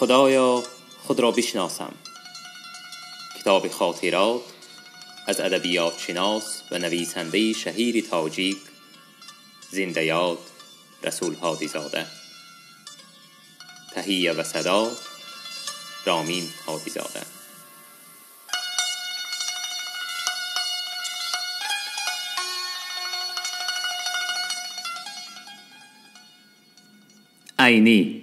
خدایا خود را بشناسم. کتاب خاطرات از ادبیات شناس و نویسنده شهیر تاجیک زنده یاد رسول هادیزاده. تهیه و صدا رامین هادیزاده. عینی.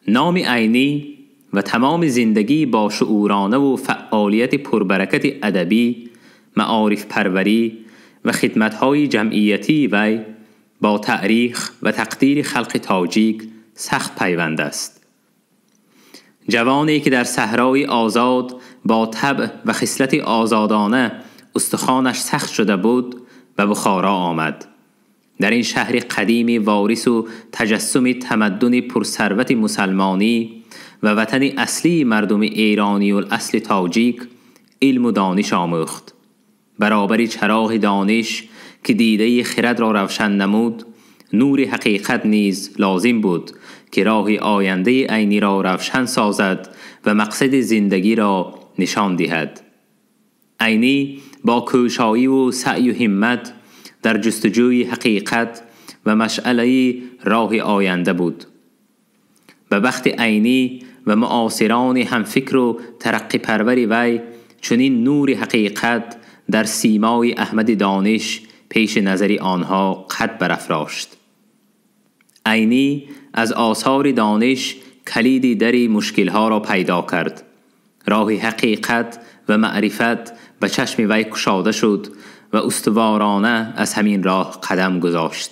نام عینی و تمام زندگی با شعورانه و فعالیت پربرکت ادبی، معارف پروری و خدمت‌های جمعیتی وی با تاریخ و تقدیر خلق تاجیک سخت پیوند است. جوانی که در صحرای آزاد با طبع و خصلت آزادانه استخوانش سخت شده بود و بخارا آمد. در این شهر قدیمی وارث و تجسم تمدن پرثروت مسلمانی و وطن اصلی مردم ایرانی و اصل تاجیک علم و دانش آموخت. برابر چراغ دانش که دیده خرد را روشن نمود، نور حقیقت نیز لازم بود که راه آینده عینی را روشن سازد و مقصد زندگی را نشان دهد. عینی با کوشایی و سعی و همت در جستجوی حقیقت و مشعله راه آینده بود. به بخت عینی و معاصران همفکر و ترقی پرور وی چنین نور حقیقت در سیمای احمد دانش پیش نظر آنها قد برافراشت. عینی از آثار دانش کلید در مشکلها را پیدا کرد. راه حقیقت و معرفت به چشم وی کشاده شد و استوارانه از همین راه قدم گذاشت.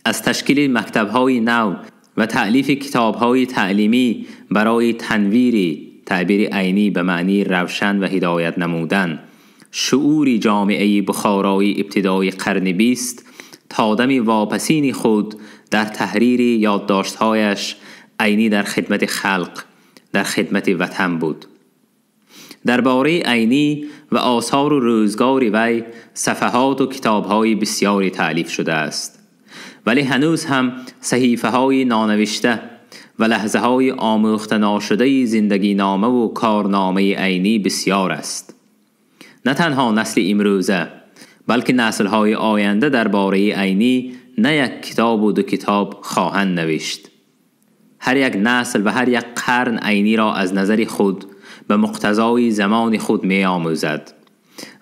از تشکیل مکتب‌های نو و تألیف کتاب‌های تعلیمی برای تنویر، تعبیر عینی به معنی روشن و هدایت نمودن شعور جامعه بخارایی ابتدای قرن 20 تا دم واپسین خود در تحریر یادداشت‌هایش عینی در خدمت خلق، در خدمت وطن بود. درباره عینی و آثار و روزگار وی صفحات و کتاب‌های بسیاری تألیف شده است، ولی هنوز هم صحیفه‌های نانوشته و لحظه‌های آموخته ناشده زندگی نامه و کارنامه عینی بسیار است. نه تنها نسل امروزه بلکه نسل‌های آینده درباره عینی نه یک کتاب و دو کتاب خواهند نوشت. هر یک نسل و هر یک قرن عینی را از نظر خود به مقتضای زمان خود می آموزد،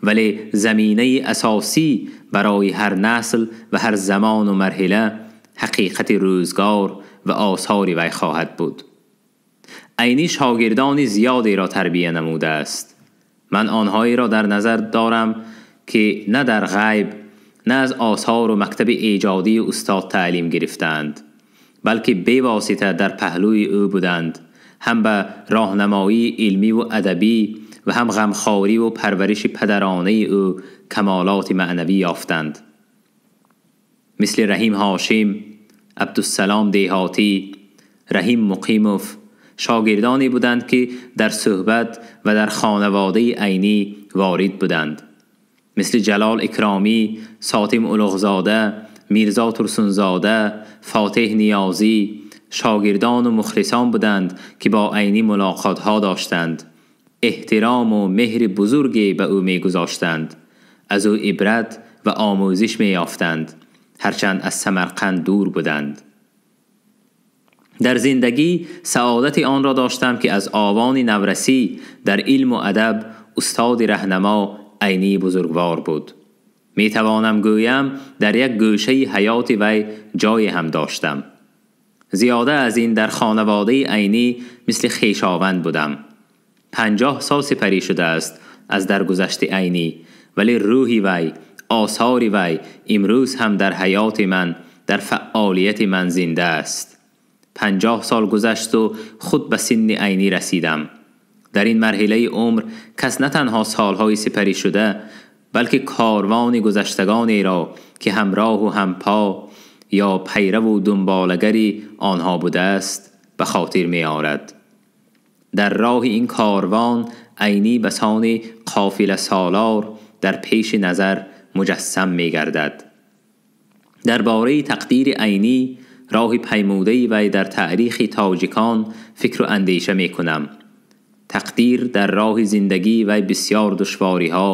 ولی زمینه اساسی برای هر نسل و هر زمان و مرحله حقیقت روزگار و آثار وی خواهد بود. عینی شاگردان زیادی را تربیه نموده است. من آنهایی را در نظر دارم که نه در غیب نه از آثار و مکتب ایجادی استاد تعلیم گرفتند، بلکه بیواسطه در پهلوی او بودند، هم به راهنمایی علمی و ادبی و هم غمخواری و پرورش پدرانه او کمالات معنوی یافتند، مثل رحیم هاشم، عبدالسلام دهاتی، رحیم مقیموف. شاگردانی بودند که در صحبت و در خانواده عینی وارد بودند، مثل جلال اکرامی، ساتیم اولوغزاده، میرزا ترسونزاده، فاتح نیازی. شاگردان و مخلصان بودند که با عینی ملاقات ها داشتند، احترام و مهر بزرگی به او می گذاشتند، از او عبرت و آموزش می یافتند، هرچند از سمرقند دور بودند. در زندگی سعادت آن را داشتم که از آوان نورسی در علم و ادب استاد رهنما عینی بزرگوار بود. می توانم گویم در یک گوشه حیات وی جای هم داشتم. زیاده از این در خانواده عینی مثل خویشاوند بودم. 50 سال سپری شده است از درگذشت عینی، ولی روحی وی، آثار وی امروز هم در حیات من، در فعالیت من زنده است. 50 سال گذشت و خود به سن عینی رسیدم. در این مرحله عمر کس نه تنها سالهای سپری شده، بلکه کاروان گذشتگانی را که همراه و همپا یا پیرو و دنبالگری آنها بوده است به خاطر می آورد. در راه این کاروان عینی بسان قافله سالار در پیش نظر مجسم می گردد. درباره تقدیر عینی роҳи паймудаи вай дар таърихи тоҷикон фикру андеша мекунам. Тақдир дар роҳи зиндагии вай бисёр душвориҳо,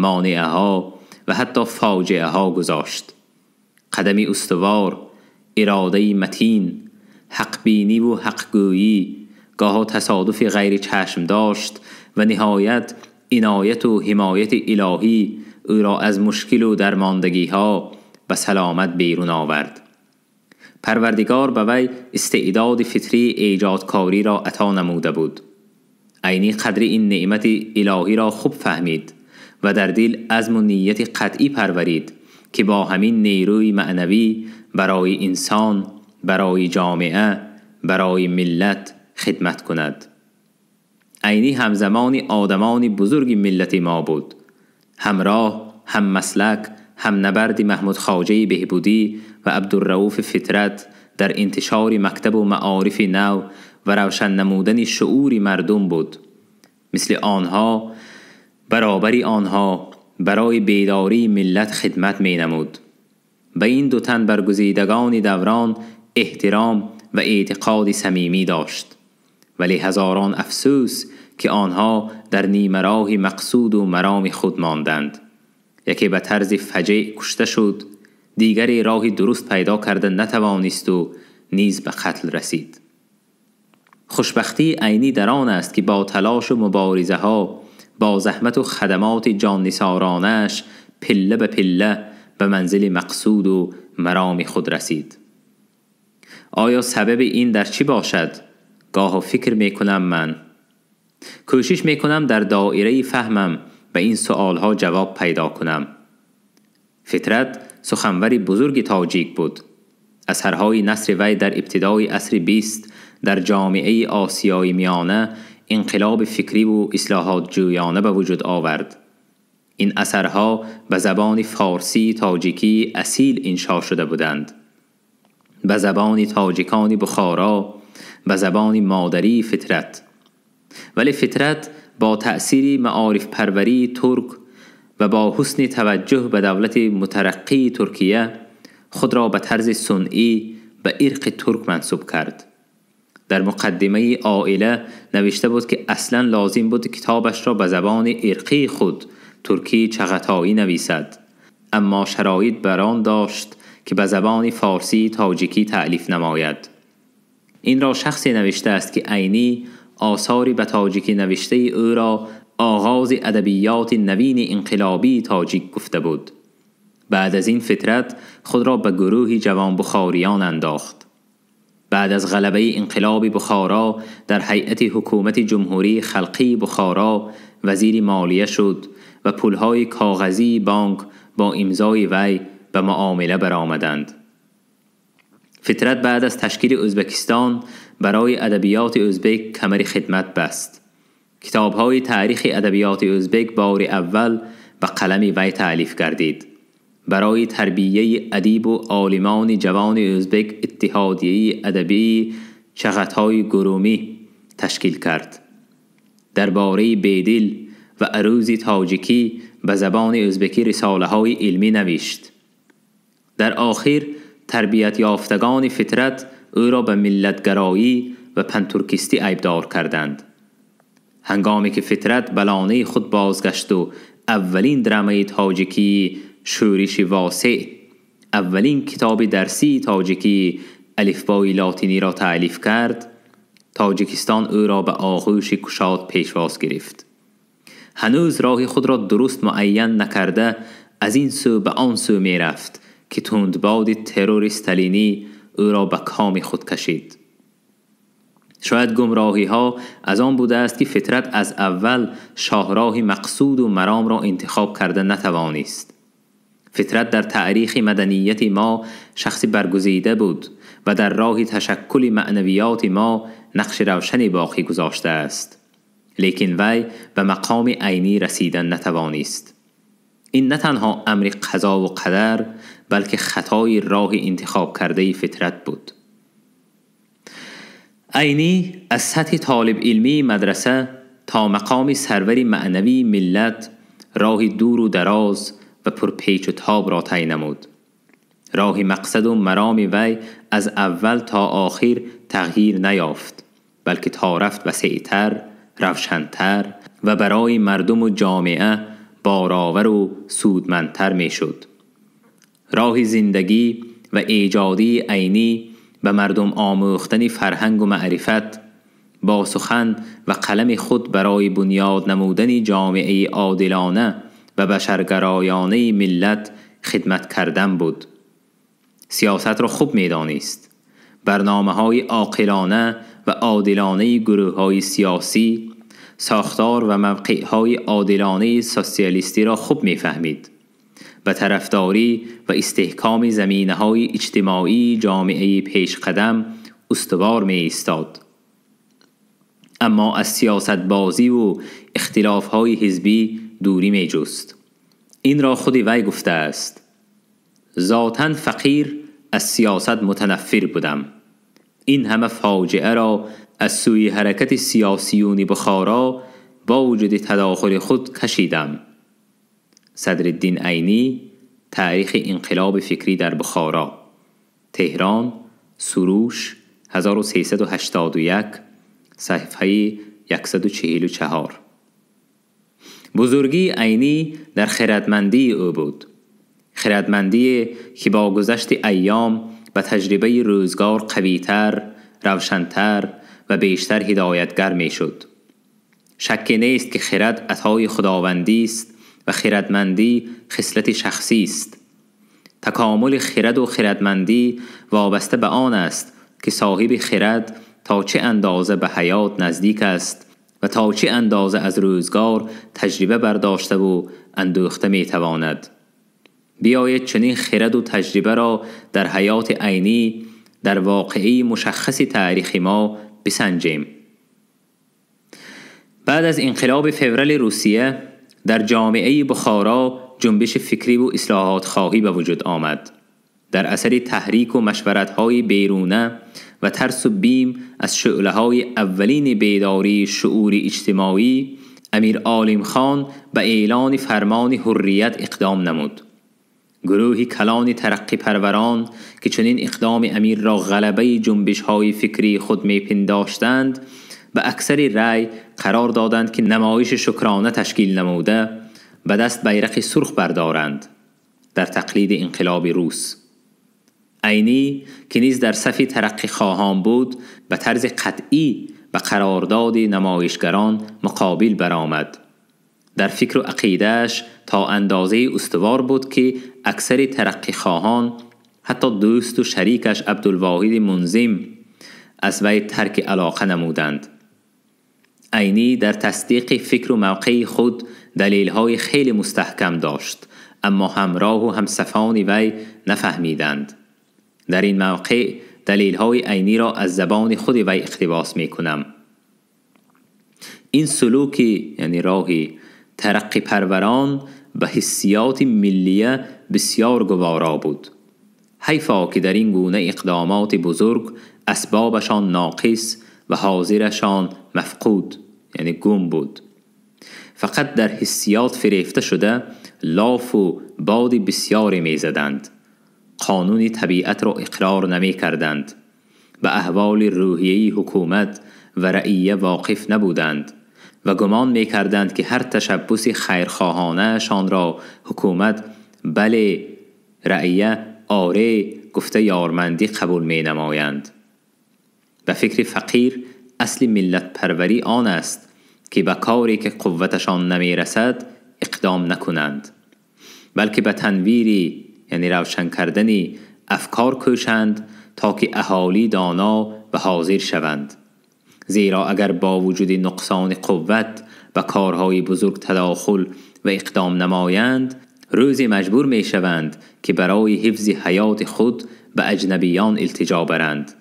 монеаҳо ва ҳатто фоҷиаҳо гузошт. Қадами устувор, иродаи матин, ҳақбиниву ҳақгӯӣ, гоҳо тасодуфи ғайричашм дошт ва ниҳоят инояту ҳимояти илоҳӣ ӯро аз мушкилу дармондагиҳо ба саломат берун овард. Парвардигор ба вай истеъдоди фитрии эҷодкориро ато намуда буд. Айнӣ қадри ин неъмати илоҳиро хуб фаҳмид ва дар дил азму нияти қатъӣ парварид, ки бо ҳамин нерӯи маънавӣ барои инсон, барои ҷомеа, барои миллат хидмат кунад. Айнӣ ҳамзамони одамони бузурги миллати мо буд. Ҳамроҳ, ҳаммаслак, ҳамнабарди Маҳмуд Хоҷаи Беҳбудӣ ва Абдурауфи Фитрат дар интишори мактабу маорифи нав ва равшан намудани шуури мардум буд. Мисли онҳо, баробари онҳо барои бедории миллат хидмат менамуд. Ба ин ду тан баргузидагони даврон эҳтиром ва эътиқоди самимӣ дошт. Вале ҳазорон афсӯс, ки онҳо дар нимароҳи мақсуду мароми худ монданд. Яке ба тарзи фаҷеъ кушта шуд, дигаре роҳи дуруст пайдо карда натавонисту низ ба қатл расид. Хушбахтии Айнӣ дар он аст, ки бо талошу муборизаҳо, бо заҳмату хадамоти ҷоннисоронааш пилла ба пилла ба манзили мақсуду мароми худ расид. Оё сабаби ин дар чӣ бошад? Гоҳо фикр мекунам ман. Кӯшиш мекунам дар доираи фаҳмам ба ин суолҳо ҷавоб пайдо кунам. Фитрат суханвари бузурги тоҷик буд. Асарҳои насри вай дар ибтидои асри 20 дар ҷомеаи Осиёи Миёна инқилоби фикриву ислоҳотҷӯёна ба вуҷуд овард. Ин асарҳо ба забони форсии тоҷикии асил иншо шуда буданд. Ба забони тоҷикони Бухоро, ба забони модарии Фитрат. Вале Фитрат бо таъсири маорифпарварии турк ва бо ҳусни таваҷҷӯҳ ба давлати мутараққии Туркия худро ба тарзи сунъӣ ба ирқи турк мансуб кард. Дар муқаддимаи оила навишта буд, ки аслан лозим буд китобашро ба забони ирқии худ туркии чағатоӣ нависад, аммо шароит бар он дошт, ки ба забони форсии тоҷикӣ таълиф намояд. Инро шахсе навиштааст, ки Айнӣ осори ба тоҷикӣ навиштаи ӯро оғози адабиёти навини инқилобии тоҷик гуфта буд. Баъд аз ин Фитрат худро ба гурӯҳи ҷавонбухориён андохт. Баъд аз ғалабаи инқилоби Бухоро дар ҳайати ҳукумати Ҷумҳурии Халқии Бухоро вазири молия шуд ва пулҳои коғазии бонк бо имзои вай ба муомила баромаданд. Фитрат баъд аз ташкили Ӯзбекистон барои адабиёти ӯзбек камари хидмат баст. Китобҳои таърихи адабиёти ӯзбек бори аввал ба қалами вай таълиф гардид. Барои тарбияи адибу олимони ҷавони ӯзбек иттиҳодияи адабии Чағатои Гурумӣ ташкил кард. Дар бораи Бедил ва арӯзи тоҷикӣ ба забони ӯзбекӣ рисолаҳои илмӣ навишт. Дар охир тарбиятёфтагони Фитрат ӯро ба миллатгароӣ ва пантуркистӣ айбдор карданд. Ҳангоме ки Фитрат ба лонаи худ бозгашту аввалин драмаи тоҷикии Шӯриши восеъ, аввалин китоби дарсии тоҷикии алифбои лотиниро таълиф кард, Тоҷикистон ӯро ба оғӯши кушод пешвоз гирифт. Ҳанӯз роҳи худро дуруст муайян накарда аз ин сӯ ба он сӯ мерафт, ки тундбоди террори сталинӣ ӯро ба коми худ кашид. Шояд гумроҳиҳо аз он будааст, ки Фитрат аз аввал шоҳроҳи мақсуду маромро интихоб карда натавонист. Фитрат дар таърихи маданияти мо шахси баргузида буд ва дар роҳи ташаккули маънавиёти мо нақши равшане боқӣ гузоштааст. Лекин вай ба мақоми Айнӣ расидан натавонист. Ин на танҳо амри қазову қадар, балки хатои роҳи интихобкардаи Фитрат буд. Айнӣ аз сатҳи толибилмии мадраса то мақоми сарвари маънавии миллат роҳи дуру дароз ва пурпечу тобро тай намуд. راه مقصد و مرام وی از اول تا آخر تغییر نیافت، بلکه تا رفت وسیع‌تر، روشن‌تر و برای مردم و جامعه بارآور و سودمندتر میشد. راه زندگی و ایجادی عینی به مردم آموختن فرهنگ و معرفت با سخن و قلم خود برای بنیاد نمودن جامعه عادلانه و بشرگرایانه ملت خدمت کردن بود. سیاست را خوب می‌دانست. برنامه‌های عاقلانه و عادلانه گروه‌های سیاسی، ساختار و موقع‌های عادلانه سوسیالیستی را خوب می‌فهمید. به طرفداری و استحکام زمینه‌های اجتماعی جامعه پیش قدم استوار می‌ایستاد. اما از سیاست بازی و اختلاف‌های حزبی دوری می‌جست. این را خود وی گفته است: ذاتاً فقیر، از سیاست متنفر بودم. این همه فاجعه را از سوی حرکت سیاسیون بخارا با وجود تداخل خود کشیدم. صدرالدین عینی، تاریخ انقلاب فکری در بخارا، تهران، سروش، 1381، صفحه 144. بزرگی عینی در خردمندی او بود، خردمندی که با گذشت ایام و تجربه روزگار قویتر، روشنتر و بیشتر هدایتگر می شد. شک نیست که خرد عطای خداوندی است و خردمندی خصلت شخصی است. تکامل خرد و خردمندی وابسته به آن است که صاحب خرد تا چه اندازه به حیات نزدیک است و تا چه اندازه از روزگار تجربه برداشته و اندوخته می تواند. بیاید چنین خرد و تجربه را در حیات عینی در واقعی مشخص تاریخ ما بسنجیم. بعد از انقلاب فوریه روسیه در جامعه بخارا جنبش فکری و اصلاحات خواهی به وجود آمد. در اثر تحریک و مشورت‌های بیرونه و ترس و بیم از شعله‌های اولین بیداری شعور اجتماعی، امیر عالم خان به اعلان فرمان حریت اقدام نمود. گروهی کلان ترقی پروران که چنین اقدام امیر را غلبه جنبش‌های فکری خود می‌پنداشتند، به اکثر رأی قرار دادند که نمایش شکرانه تشکیل نموده به دست بیرق سرخ بردارند، در تقلید انقلاب روس. عینی که نیز در صف ترقی خواهان بود، به طرز قطعی به قرارداد نمایشگران مقابل برآمد. در فکر و عقیده‌اش تا اندازه استوار بود که اکثر ترقی خواهان، حتی دوست و شریکش عبدالواحد منظم، از وی ترک علاقه نمودند. عینی در تصدیق فکر و موقع خود دلیل‌های خیلی مستحکم داشت، اما همراه و همصفان وی نفهمیدند. در این موقع دلیل‌های عینی را از زبان خود وی اقتباس می‌کنم. این سلوک، یعنی راهی ترقی پروران، به حسیات ملیه بسیار گوارا بود. حیفا که در این گونه اقدامات بزرگ اسبابشان ناقص و حاضرشان مفقود، یعنی گم بود. فقط در حسیات فریفته شده لاف و باد بسیاری می زدند. قانون طبیعت را اقرار نمی کردند. به احوال روحیه حکومت و رعیه واقف نبودند و گمان می کردند که هر تشبث خیرخواهانه شان را حکومت بله، رعیه آره گفته یارمندی قبول می نمایند. به فکر فقیر اصل ملت پروری آن است که به کاری که قوتشان نمی رسد اقدام نکنند، بلکه به تنویری، یعنی روشن کردن افکار کوشند تا که اهالی دانا و حاضر شوند. زیرا اگر با وجود نقصان قوت و کارهای بزرگ تداخل و اقدام نمایند، روزی مجبور می شوند که برای حفظ حیات خود به اجنبیان التجا برند.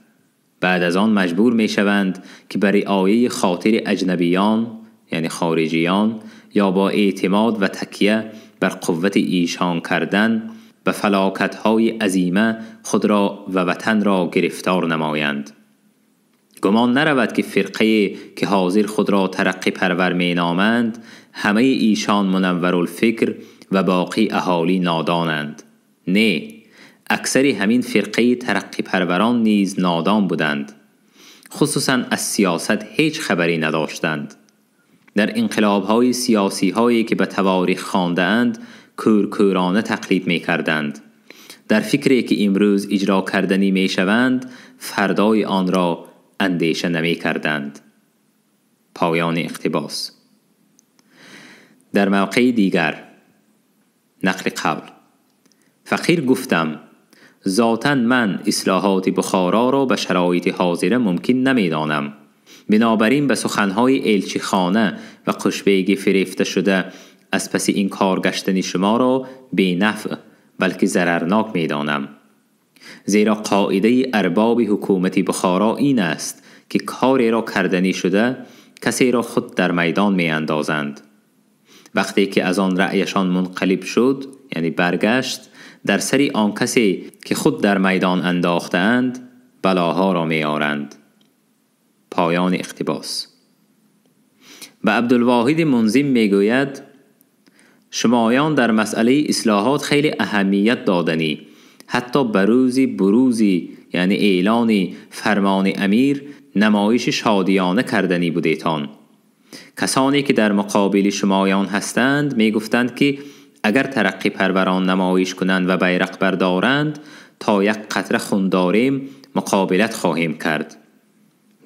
بعد از آن مجبور می شوند که برای رعایت خاطر اجنبیان، یعنی خارجیان، یا با اعتماد و تکیه بر قوت ایشان کردن به فلاکت‌های عظیمه خود را و وطن را گرفتار نمایند. گمان نرود که فرقه که حاضر خود را ترقی پرور می نامند همه ایشان منورالفکر و باقی اهالی نادانند. نه، اکثر همین فرقه ترقی پروران نیز نادان بودند، خصوصا از سیاست هیچ خبری نداشتند. در انقلاب های سیاسی هایی که به تواریخ خواندند کورکورانه تقلید می کردند. در فکری که امروز اجرا کردنی می شوند فردای آن را اندیشه نمی کردند. پایان اقتباس. در موقع دیگر نقل قول: فقیر گفتم ذاتاً من اصلاحات بخارا را به شرایط حاضره ممکن نمی دانم. بنابراین به سخنهای الچی خانه و قشبیگ فریفته شده از پس این کار گشتن شما را بی نفع بلکه ضررناک می دانم. زیرا قاعده ارباب حکومت بخارا این است که کاری را کردنی شده کسی را خود در میدان می اندازند. وقتی که از آن رأیشان منقلب شد، یعنی برگشت، در سری آن کسی که خود در میدان انداختند بلاها را می آرند. پایان اقتباس. به عبدالواحد منظم می گوید شمایان در مسئله اصلاحات خیلی اهمیت دادنی، حتی بروزی بروزی یعنی اعلان فرمان امیر نمایش شادیانه کردنی بودیتان. کسانی که در مقابل شمایان هستند می گفتند که اگر ترقی پروران نمایش کنند و بیرق بردارند تا یک قطره خون داریم مقابلت خواهیم کرد.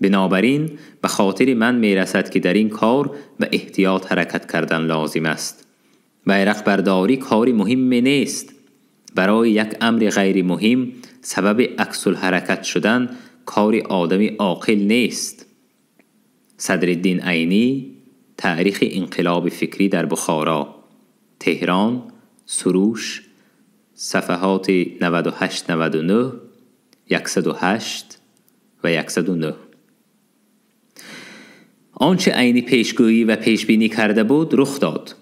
بنابراین به خاطر من می رسد که در این کار به احتیاط حرکت کردن لازم است. بیرق برداری کاری مهم نیست. برای یک امر غیر مهم سبب عکس الحرکت شدن کار آدم عاقل نیست. صدرالدین عینی، تاریخ انقلاب فکری در بخارا، تهران، سروش، صفحات 98 99 108 و 109. آنچه عینی پیشگویی و پیشبینی کرده بود رخ داد.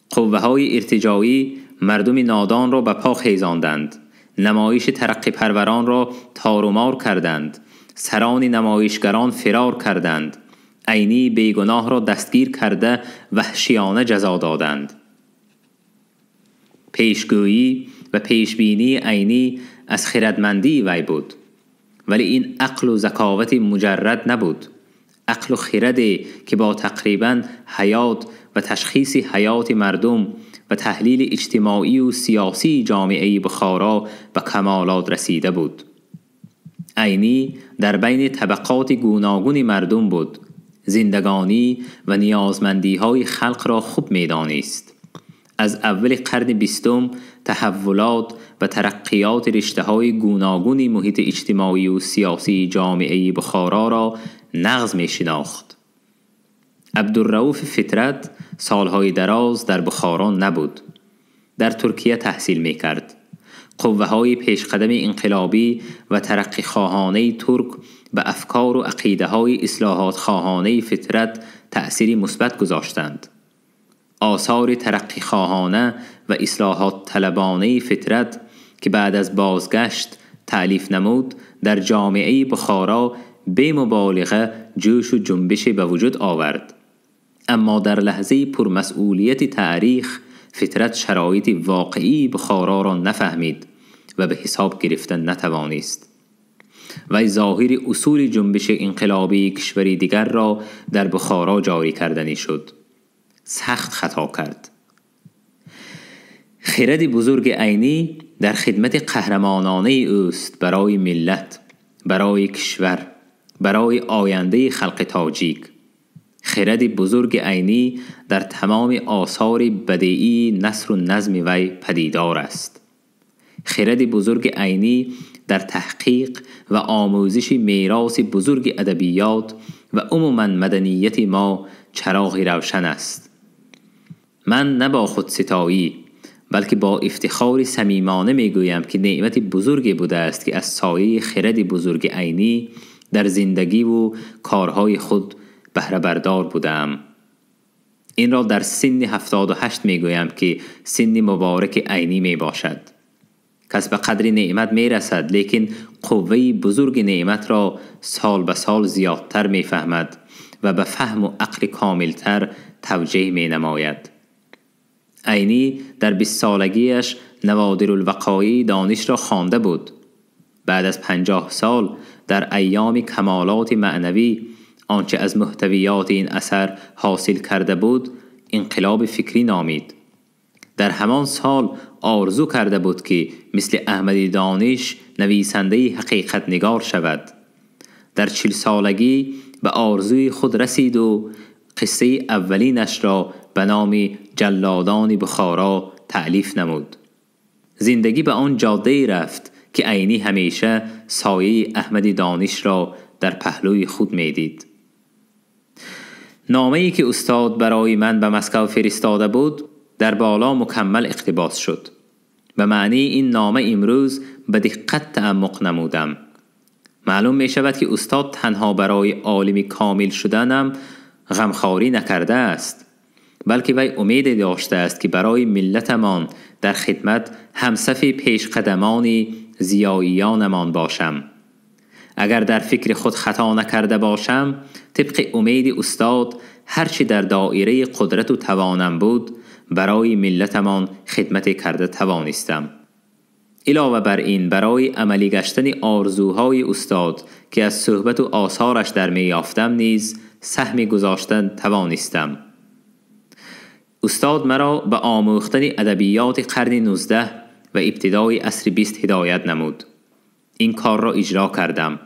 قوه های ارتجاعی مردم نادان را به پا خیزاندند، نمایش ترقی پروران را تارومار کردند، سران نمایشگران فرار کردند، عینی بیگناه را دستگیر کرده وحشیانه جزا دادند. پیشگویی و پیشبینی عینی از خردمندی وی بود، ولی این عقل و ذکاوت مجرد نبود. عقل و خردی که با تقریبا حیات و تشخیص حیات مردم و تحلیل اجتماعی و سیاسی جامعه بخارا به کمالات رسیده بود. عینی در بین طبقات گوناگون مردم بود، زندگانی و نیازمندی های خلق را خوب می دانست. از اول قرن بیستم تحولات و ترقیات رشته های گوناگون محیط اجتماعی و سیاسی جامعه بخارا را نغز می شناخت. عبدالرؤوف فطرت سالهای دراز در بخارا نبود. در ترکیه تحصیل می کرد. قوه های پیشقدم انقلابی و ترقی خواهانه ترک به افکار و عقیده های اصلاحات خواهانه فطرت تأثیری مثبت گذاشتند. آثار ترقی خواهانه و اصلاحات طلبانه فطرت که بعد از بازگشت تألیف نمود در جامعه بخارا به مبالغه جوش و جنبش به وجود آورد. اما در لحظه پرمسئولیت تاریخ فطرت شرایط واقعی بخارا را نفهمید و به حساب گرفتن نتوانست و ظاهر اصول جنبش انقلابی کشوری دیگر را در بخارا جاری کردنی شد. سخت خطا کرد. خرد بزرگ عینی در خدمت قهرمانانه اوست برای ملت، برای کشور، برای آینده خلق تاجیک. خرد بزرگ عینی در تمام آثار بدیعی نثر و نظم وی پدیدار است. خرد بزرگ عینی در تحقیق و آموزش میراث بزرگ ادبیات و عموما مدنیت ما چراغ روشن است. من نه با خود ستایی بلکه با افتخار صمیمانه میگویم که نعمت بزرگی بوده است که از سایه خرد بزرگ عینی در زندگی و کارهای خود بهره بردار بودم. این را در سن 78 میگویم که سن مبارک عینی می باشد. کس به قدر نعمت می رسد، لیکن قوه بزرگ نعمت را سال به سال زیادتر می فهمد و به فهم و عقل کاملتر توجیه می نماید. عینی در 20 سالگیش نوادر الوقایع دانش را خوانده بود. بعد از 50 سال در ایام کمالات معنوی آنچه از محتویات این اثر حاصل کرده بود انقلاب فکری نامید. در همان سال آرزو کرده بود که مثل احمد دانش نویسنده حقیقت نگار شود. در 40 سالگی به آرزوی خود رسید و قصه اولینش را به نام جلادان بخارا تألیف نمود. زندگی به آن جاده رفت که عینی همیشه سایه احمد دانش را در پهلوی خود میدید. نامه‌ای که استاد برای من به مسکو فرستاده بود در بالا مکمل اقتباس شد. به معنی این نامه امروز به دقت تعمق نمودم. معلوم می شود که استاد تنها برای عالم کامل شدنم غمخواری نکرده است، بلکه وی امید داشته است که برای ملتمان در خدمت همصف پیش قدمان زیاییانمان باشم. اگر در فکر خود خطا نکرده باشم، طبق امید استاد هرچی در دایره قدرت و توانم بود برای ملتمان خدمت کرده توانستم. علاوه بر این برای عملی گشتن آرزوهای استاد که از صحبت و آثارش در می یافتم نیز سهمی گذاشتن توانستم. استاد مرا به آموختن ادبیات قرن 19 و ابتدای عصر 20 هدایت نمود. این کار را اجرا کردم.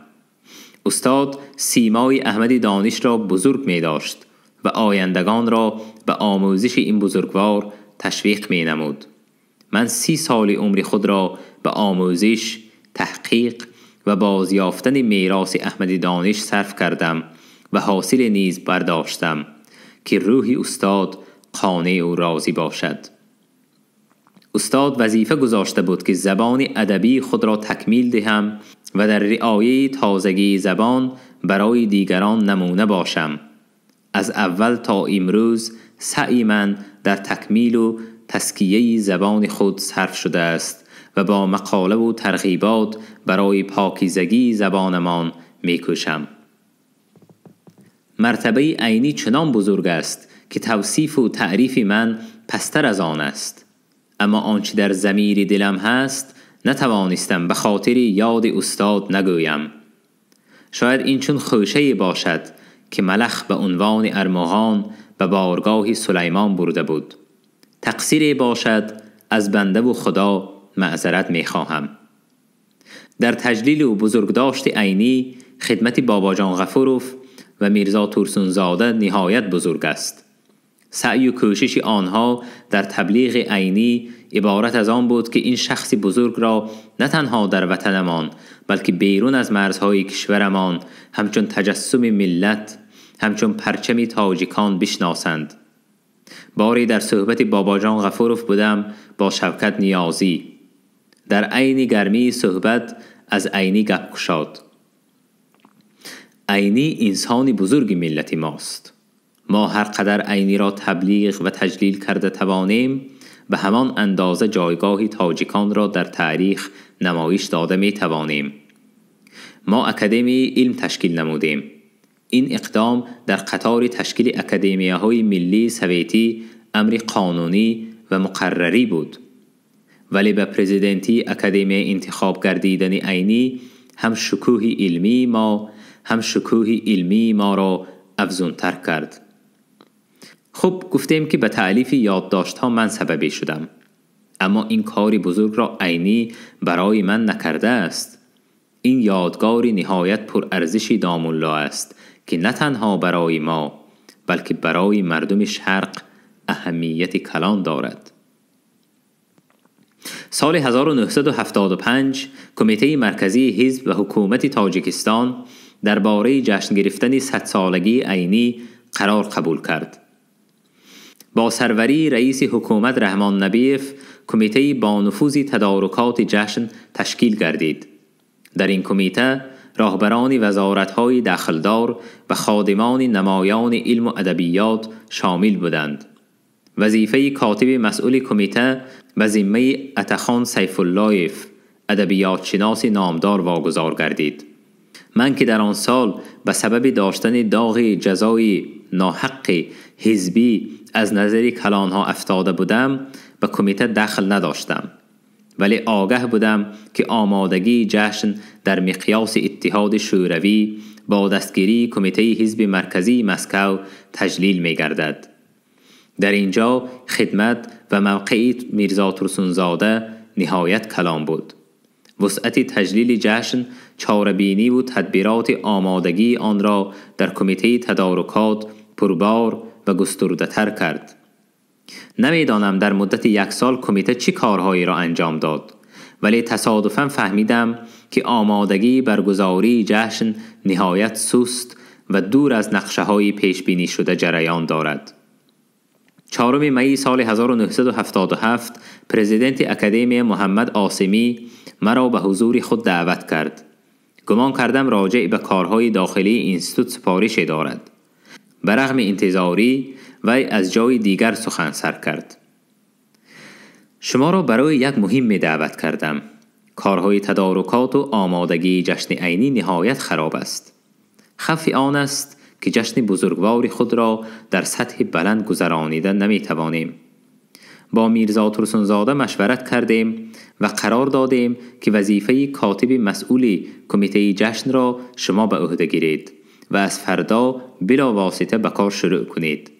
استاد سیمای احمد دانش را بزرگ می داشت و آیندگان را به آموزش این بزرگوار تشویق می نمود. من 30 سال عمر خود را به آموزش، تحقیق و بازیافتن میراث احمد دانش صرف کردم و حاصل نیز برداشتم که روح استاد قانع و راضی باشد. استاد وظیفه گذاشته بود که زبان ادبی خود را تکمیل دهم و در رعایه تازگی زبان برای دیگران نمونه باشم. از اول تا امروز سعی من در تکمیل و تزکیه زبان خود صرف شده است و با مقاله و ترغیبات برای پاکیزگی زبانمان میکوشم. مرتبه عینی چنان بزرگ است که توصیف و تعریف من پستر از آن است، اما آنچه در ضمیر دلم هست نتوانستم به خاطر یاد استاد نگویم. شاید این چون خوشه‌ای باشد که ملخ به عنوان ارمغان به بارگاه سلیمان برده بود. تقصیری باشد از بنده و خدا معذرت میخواهم. در تجلیل و بزرگداشت عینی خدمت باباجان غفوروف و میرزا تورسونزاده نهایت بزرگ است. سعی و کوشش آنها در تبلیغ عینی عبارت از آن بود که این شخص بزرگ را نه تنها در وطنمان بلکه بیرون از مرزهای کشورمان همچون تجسم ملت، همچون پرچم تاجیکان بشناسند. باری در صحبت باباجان غفوروف بودم با شوکت نیازی. در عین گرمی صحبت از عینی گپ کشاد. عینی انسان بزرگ ملت ماست. ما هر قدر عینی را تبلیغ و تجلیل کرده توانیم به همان اندازه جایگاه تاجیکان را در تاریخ نمایش داده می توانیم. ما اکادمی علم تشکیل نمودیم. این اقدام در قطار تشکیل اکادمی‌های ملی سویتی امر قانونی و مقرری بود، ولی به پرزیدنتی اکادمی انتخاب گردیدن عینی هم شکوه علمی ما را افزونتر کرد. خب گفتیم که به تألیف یادداشت‌ها من سببی شدم، اما این کاری بزرگ را عینی برای من نکرده است. این یادگاری نهایت پرارزشی دامولا است که نه تنها برای ما بلکه برای مردم شرق اهمیت کلان دارد. سال 1975 کمیته مرکزی حزب و حکومت تاجیکستان درباره جشن گرفتن 100 سالگی عینی قرار قبول کرد. با سروری رئیس حکومت رحمان نبیف کمیته با نفوذ تدارکات جشن تشکیل گردید. در این کمیته راهبران وزارت‌های دخلدار و خادمان نمایان علم و ادبیات شامل بودند. وظیفه کاتب مسئول کمیته به ذمه عطاخان سیف‌الله‌یف ادبیات شناس نامدار واگذار گردید. من که در آن سال به سبب داشتن داغ جزای ناحق حزبی از نظر کلانها افتاده بودم، به کمیته دخل نداشتم، ولی آگه بودم که آمادگی جشن در مقیاس اتحاد شوروی با دستگیری کمیته حزب مرکزی مسکو تجلیل می گردد. در اینجا خدمت و موقع میرزا ترسونزاده نهایت کلام بود. وسعت تجلیل جشن، چاره‌بینی و تدبیرات آمادگی آن را در کمیته تدارکات پربار و گسترده تر کرد. نمیدانم در مدت یک سال کمیته چه کارهایی را انجام داد، ولی تصادفاً فهمیدم که آمادگی برگزاری جشن نهایت سست و دور از نقشه‌های پیش بینی شده جریان دارد. 4 می سال 1977 پرزیدنت اکادمی محمد آسمی مرا به حضور خود دعوت کرد. گمان کردم راجع به کارهای داخلی اینستیتوت سپارش دارد. برغم انتظاری وی از جای دیگر سخن سر کرد. شما را برای یک مهم دعوت کردم. کارهای تدارکات و آمادگی جشن عینی نهایت خراب است. خفی آن است که جشن بزرگوار خود را در سطح بلند گذرانیده نمی توانیم. با میرزا ترسونزاده مشورت کردیم و قرار دادیم که وظیفه کاتب مسئول کمیته جشن را شما به عهده گیرید و از فردا بلا واسطه به کار شروع کنید.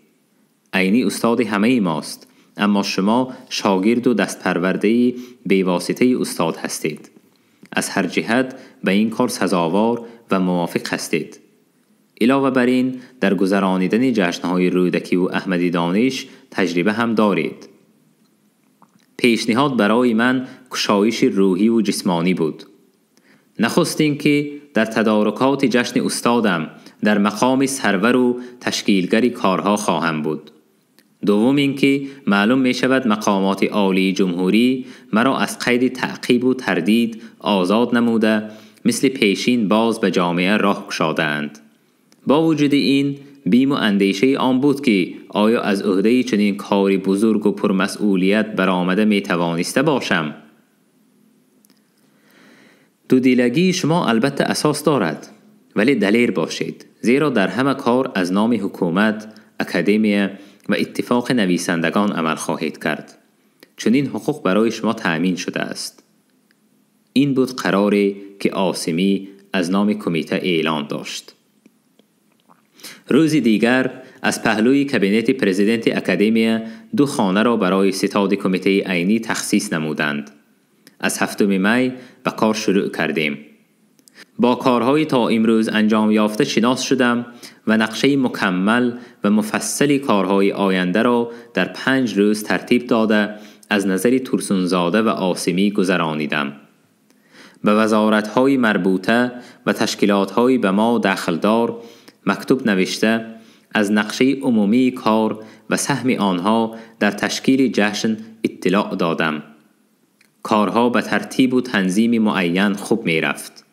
عینی استاد همه ماست، اما شما شاگرد و دستپرورده بیواسطه استاد هستید. از هر جهت به این کار سزاوار و موافق هستید. علاوه بر این در گذرانیدن جشن‌های رودکی و احمدی دانش تجربه هم دارید. پیشنهاد برای من کشایش روحی و جسمانی بود. نخست این که در تدارکات جشن استادم در مقام سرور و تشکیلگر کارها خواهم بود. دوم اینکه معلوم می شود مقامات عالی جمهوری مرا از قید تعقیب و تردید آزاد نموده مثل پیشین باز به جامعه راه گشادند. با وجود این بیم و اندیشه آن بود که آیا از عهده چنین کاری بزرگ و پرمسئولیت برآمده می توانسته باشم. دودیلگی شما البته اساس دارد، ولی دلیر باشید، زیرا در همه کار از نام حکومت، اکادمی و اتفاق نویسندگان عمل خواهید کرد. چنین حقوق برای شما تأمین شده است. این بود قراری که آسمی از نام کمیته اعلان داشت. روز دیگر از پهلوی کابینت پرزیدنت اکادمی 2 خانه را برای ستاد کمیته عینی تخصیص نمودند. از 7 می به کار شروع کردیم. با کارهای تا امروز انجام یافته شناس شدم و نقشه مکمل و مفصل کارهای آینده را در 5 روز ترتیب داده از نظر ترسونزاده و آسمی گذرانیدم. به وزارت‌های مربوطه و تشکیلات‌های به ما دخلدار مکتوب نوشته از نقشه عمومی کار و سهم آنها در تشکیل جشن اطلاع دادم. کارها به ترتیب و تنظیم معین خوب می رفت.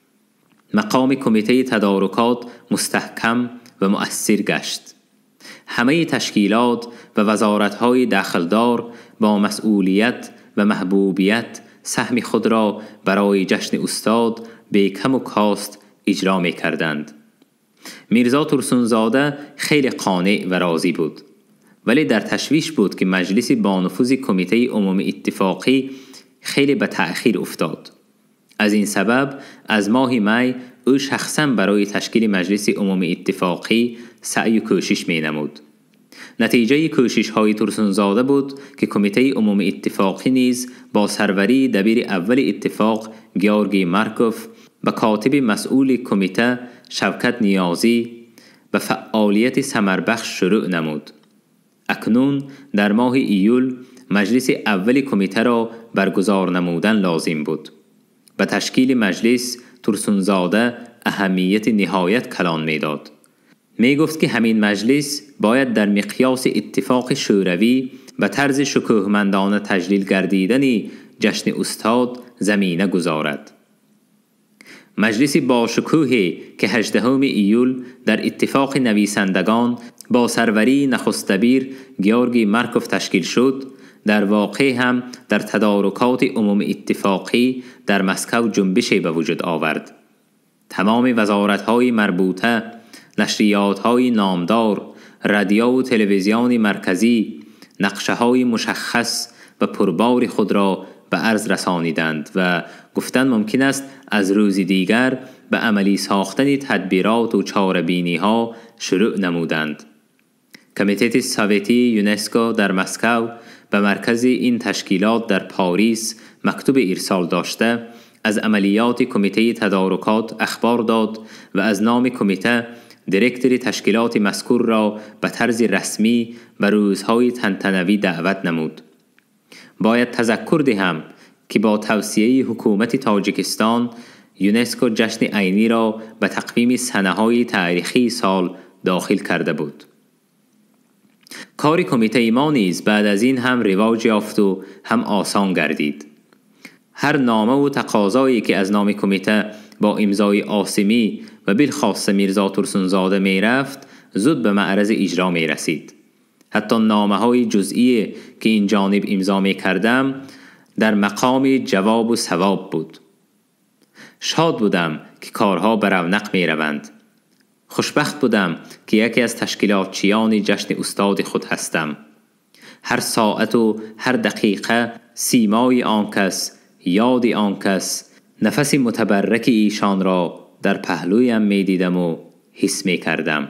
مقام کمیته تدارکات مستحکم و مؤثر گشت. همه تشکیلات و وزارت‌های دخلدار با مسئولیت و محبوبیت سهم خود را برای جشن استاد به کم و کاست اجرا می کردند. میرزا ترسونزاده خیلی قانع و راضی بود، ولی در تشویش بود که مجلس بانفوذ کمیته عمومی اتفاقی خیلی به تأخیر افتاد. از این سبب از ماه می او شخصا برای تشکیل مجلس عمومی اتفاقی سعی و کوشش می نمود. نتیجه کوشش های ترسونزاده بود که کمیته عمومی اتفاقی نیز با سروری دبیر اول اتفاق گیورگی مارکوف و کاتب مسئول کمیته شوکت نیازی به فعالیت ثمربخش شروع نمود. اکنون در ماه ایول مجلس اول کمیته را برگزار نمودن لازم بود. به تشکیل مجلس ترسونزاده اهمیت نهایت کلان میداد. می گفت که همین مجلس باید در مقیاس اتفاق شوروی به طرز شکوهمندانه تجلیل گردیدن جشن استاد زمینه گذارد. مجلس با شکوهی که 18 ایول در اتفاق نویسندگان با سروری نخست دبیر گیورگی مارکوف تشکیل شد، در واقع هم در تدارکات عموم اتفاقی در مسکو جنبشی به وجود آورد. تمام وزارت‌های مربوطه، نشریات‌های نامدار، رادیو و تلویزیون مرکزی نقشه‌های مشخص و پربار خود را به عرض رسانیدند و گفتن ممکن است از روز دیگر به عملی ساختن تدبیرات و چاره‌بینی‌ها شروع نمودند. کمیته سوویتی یونسکو در مسکو به مرکز این تشکیلات در پاریس مکتوب ارسال داشته از عملیات کمیته تدارکات اخبار داد و از نام کمیته دیرکتور تشکیلات مذکور را به طرز رسمی به روزهای تنتنوی دعوت نمود. باید تذکر دهم که با توصیه حکومت تاجیکستان یونسکو جشن عینی را به تقویم سنه‌های تاریخی سال داخل کرده بود. کار کمیته ما نیز بعد از این هم رواج یافت و هم آسان گردید. هر نامه و تقاضایی که از نام کمیته با امضای آسمی و بالخاص میرزا ترسونزاده می رفت زود به معرض اجرا می رسید. حتی نامه های جزئی که این جانب امضا می کردم در مقام جواب و ثواب بود. شاد بودم که کارها به رونق می روند. خوشبخت بودم که یکی از تشکیلاتچیان جشن استاد خود هستم. هر ساعت و هر دقیقه سیمای آن کس، یاد آن کس، نفس متبرک ایشان را در پهلویم می دیدم و حس می کردم.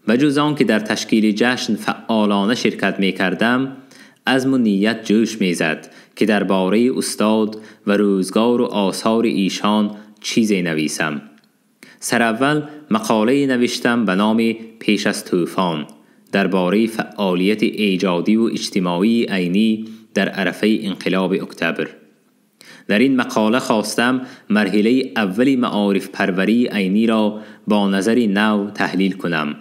و جز آن که در تشکیل جشن فعالانه شرکت می کردم، عزم و نیت جوش می زد که درباره استاد و روزگار و آثار ایشان چیزی نویسم. سر اول مقاله نوشتم به نام پیش از طوفان درباره فعالیت ایجادی و اجتماعی عینی در عرفه انقلاب اکتبر. در این مقاله خواستم مرحله اولی معارف پروری عینی را با نظر نو تحلیل کنم.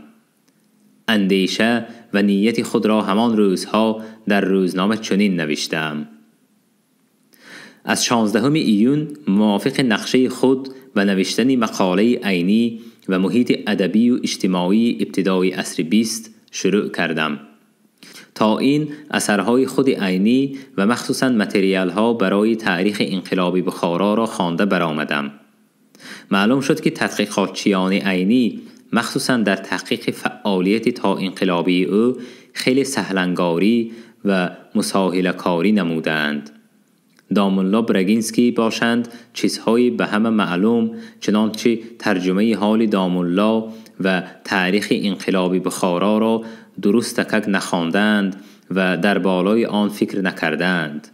اندیشه و نیت خود را همان روزها در روزنامه چنین نوشتم: از 16 ایون موافق نقشه خود و نوشتن مقاله عینی و محیط ادبی و اجتماعی ابتدای عصر 20 شروع کردم. تا این اثرهای خود عینی و مخصوصاً متریال ها برای تاریخ انقلاب بخارا را خوانده برآمدم. معلوم شد که تحقیقاتچیان عینی مخصوصاً در تحقیق فعالیت تا انقلابی او خیلی سهلنگاری و مساهله کاری نمودند. داملا برگینسکی باشند چیزهایی به همه معلوم، چنانچه ترجمه حال داملا و تاریخ انقلاب بخارا را درست تکک نخواندند و در بالای آن فکر نکردند.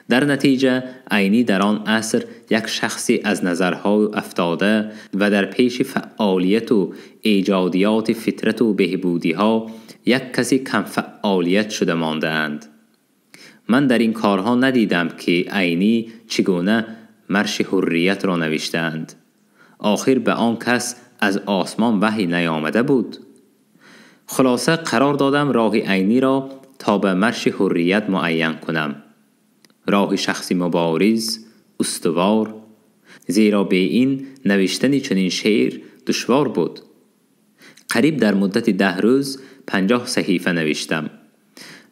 در نتیجه عینی در آن عصر یک شخصی از نظرها افتاده و در پیش فعالیت و ایجادیات فطرت و بهبودیها یک کسی کم فعالیت شده ماندند. من در این کارها ندیدم که عینی چگونه مرش حریت را نوشتند. آخر به آن کس از آسمان وحی نیامده بود. خلاصه قرار دادم راه عینی را تا به مرش حریت معین کنم. راه شخصی مبارز، استوار، زیرا به این نوشتن چنین شعر دشوار بود. قریب در مدت 10 روز 50 صحیفه نوشتم.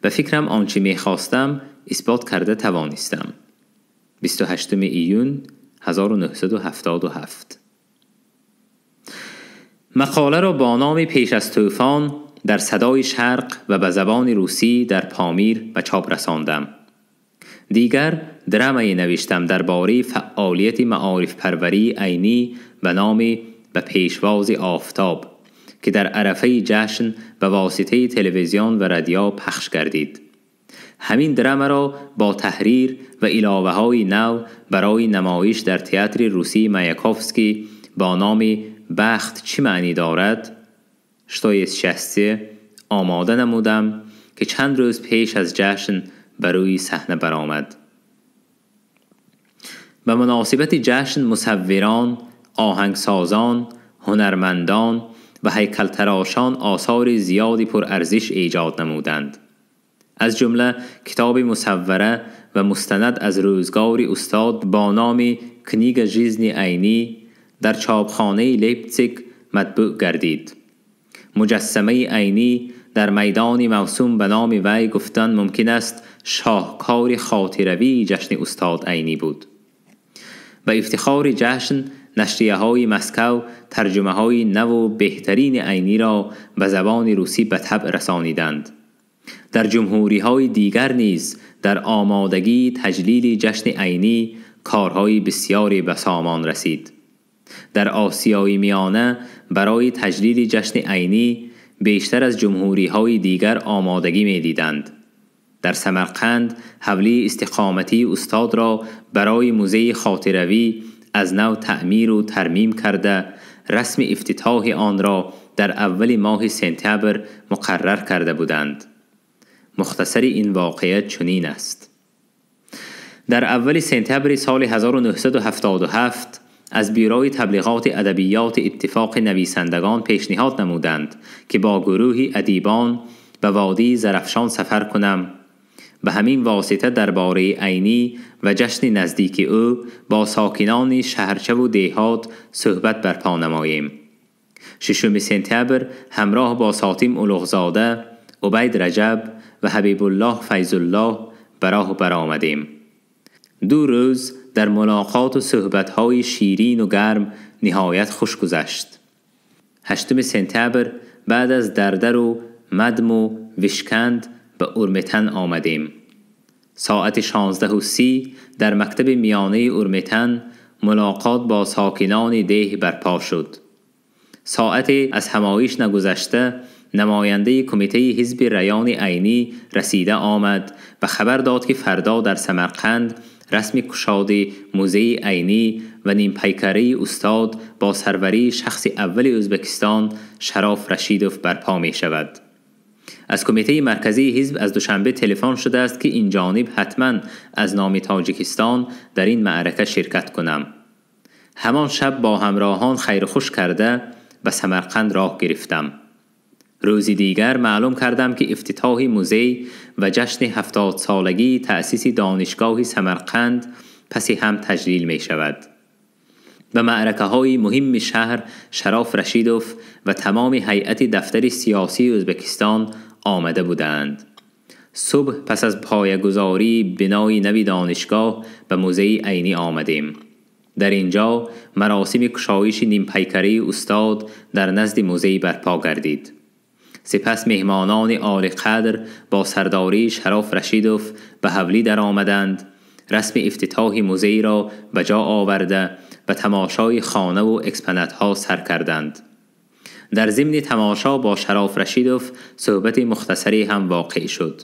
به فکرم آنچه میخواستم اثبات کرده توانستم. 28 ایون 1977. مقاله را با نام پیش از طوفان در صدای شرق و به زبان روسی در پامیر به چاپ رساندم. دیگر درامه نوشتم درباره فعالیت معارف پروری عینی به نام به پیشواز آفتاب که در عرفه جشن به واسطه تلویزیون و رادیو پخش گردید. همین درام را با تحریر و علاوه های نو برای نمایش در تئاتر روسی مایاکوفسکی با نام بخت چه معنی دارد؟ Что есть счастье آماده نمودم که چند روز پیش از جشن بر روی صحنه برآمد. به مناسبت جشن مصوران، آهنگسازان، هنرمندان و هیکلتراشان آثار زیادی پرارزش ایجاد نمودند. از جمله کتاب مصوره و مستند از روزگار استاد با نام Книга жизни عینی در چاپخانه لیپزیگ مطبوع گردید. مجسمه عینی در میدان موسوم به نام وی گفتن ممکن است شاهکار خاطروی جشن استاد عینی بود. به افتخار جشن نشریه های مسکو ترجمه های نو و بهترین عینی را به زبان روسی به طبع رسانیدند. در جمهوری های دیگر نیز در آمادگی تجلیل جشن عینی کارهای بسیاری به سامان رسید. در آسیای میانه برای تجلیل جشن عینی بیشتر از جمهوری های دیگر آمادگی می دیدند. در سمرقند حولی استقامتی استاد را برای موزه خاطروی از نو تعمیر و ترمیم کرده، رسم افتتاح آن را در اول ماه سپتامبر مقرر کرده بودند. مختصر این واقعه چنین است. در اول سپتامبر سال 1977 از بیروی تبلیغات ادبیات اتفاق نویسندگان پیشنهاد نمودند که با گروهی ادیبان به وادی زرفشان سفر کنم. به همین واسطه درباره عینی و جشن نزدیک او با ساکنان شهرچه و دیهات صحبت برپا نماییم. 6 سپتامبر همراه با ساتیم اولوغزاده، عبید رجب و حبیب الله فیض الله براه برآمدیم. 2 روز در ملاقات و صحبت‌های شیرین و گرم نهایت خوش گذشت. 8 سپتامبر بعد از دردر و مدم و وشکند به اورمتن آمدیم. ساعت 16:30 در مکتب میانه اورمتن ملاقات با ساکنان ده برپا شد. ساعت از همایش نگذشته نماینده کمیته حزب ریان عینی رسیده آمد و خبر داد که فردا در سمرقند رسم کشاد موزه عینی و نیم پیکره استاد با سروری شخص اول ازبکستان شراف رشیدوف برپا می شود. از کمیته مرکزی حزب از دوشنبه تلفن شده است که این جانب حتما از نام تاجیکستان در این معرکه شرکت کنم. همان شب با همراهان خیر خوش کرده به سمرقند راه گرفتم. روزی دیگر معلوم کردم که افتتاح موزه و جشن 70 سالگی تأسیس دانشگاه سمرقند پس هم تجلیل می شود. به معرکه های مهم شهر شراف رشیدوف و تمام هیئت دفتر سیاسی ازبکستان آمده بودند. صبح پس از پایه‌گذاری بنای نوی دانشگاه به موزه عینی آمدیم. در اینجا مراسم کشایش نیم پیکره استاد در نزد موزه برپا گردید. سپس مهمانان عالی قدر با سرداری شراف رشیدوف به حولی در آمدند، رسم افتتاح موزه را به جا آورده و تماشای خانه و اکسپنت‌ها سر کردند. در ضمن تماشا با شراف رشیدوف صحبت مختصری هم واقع شد.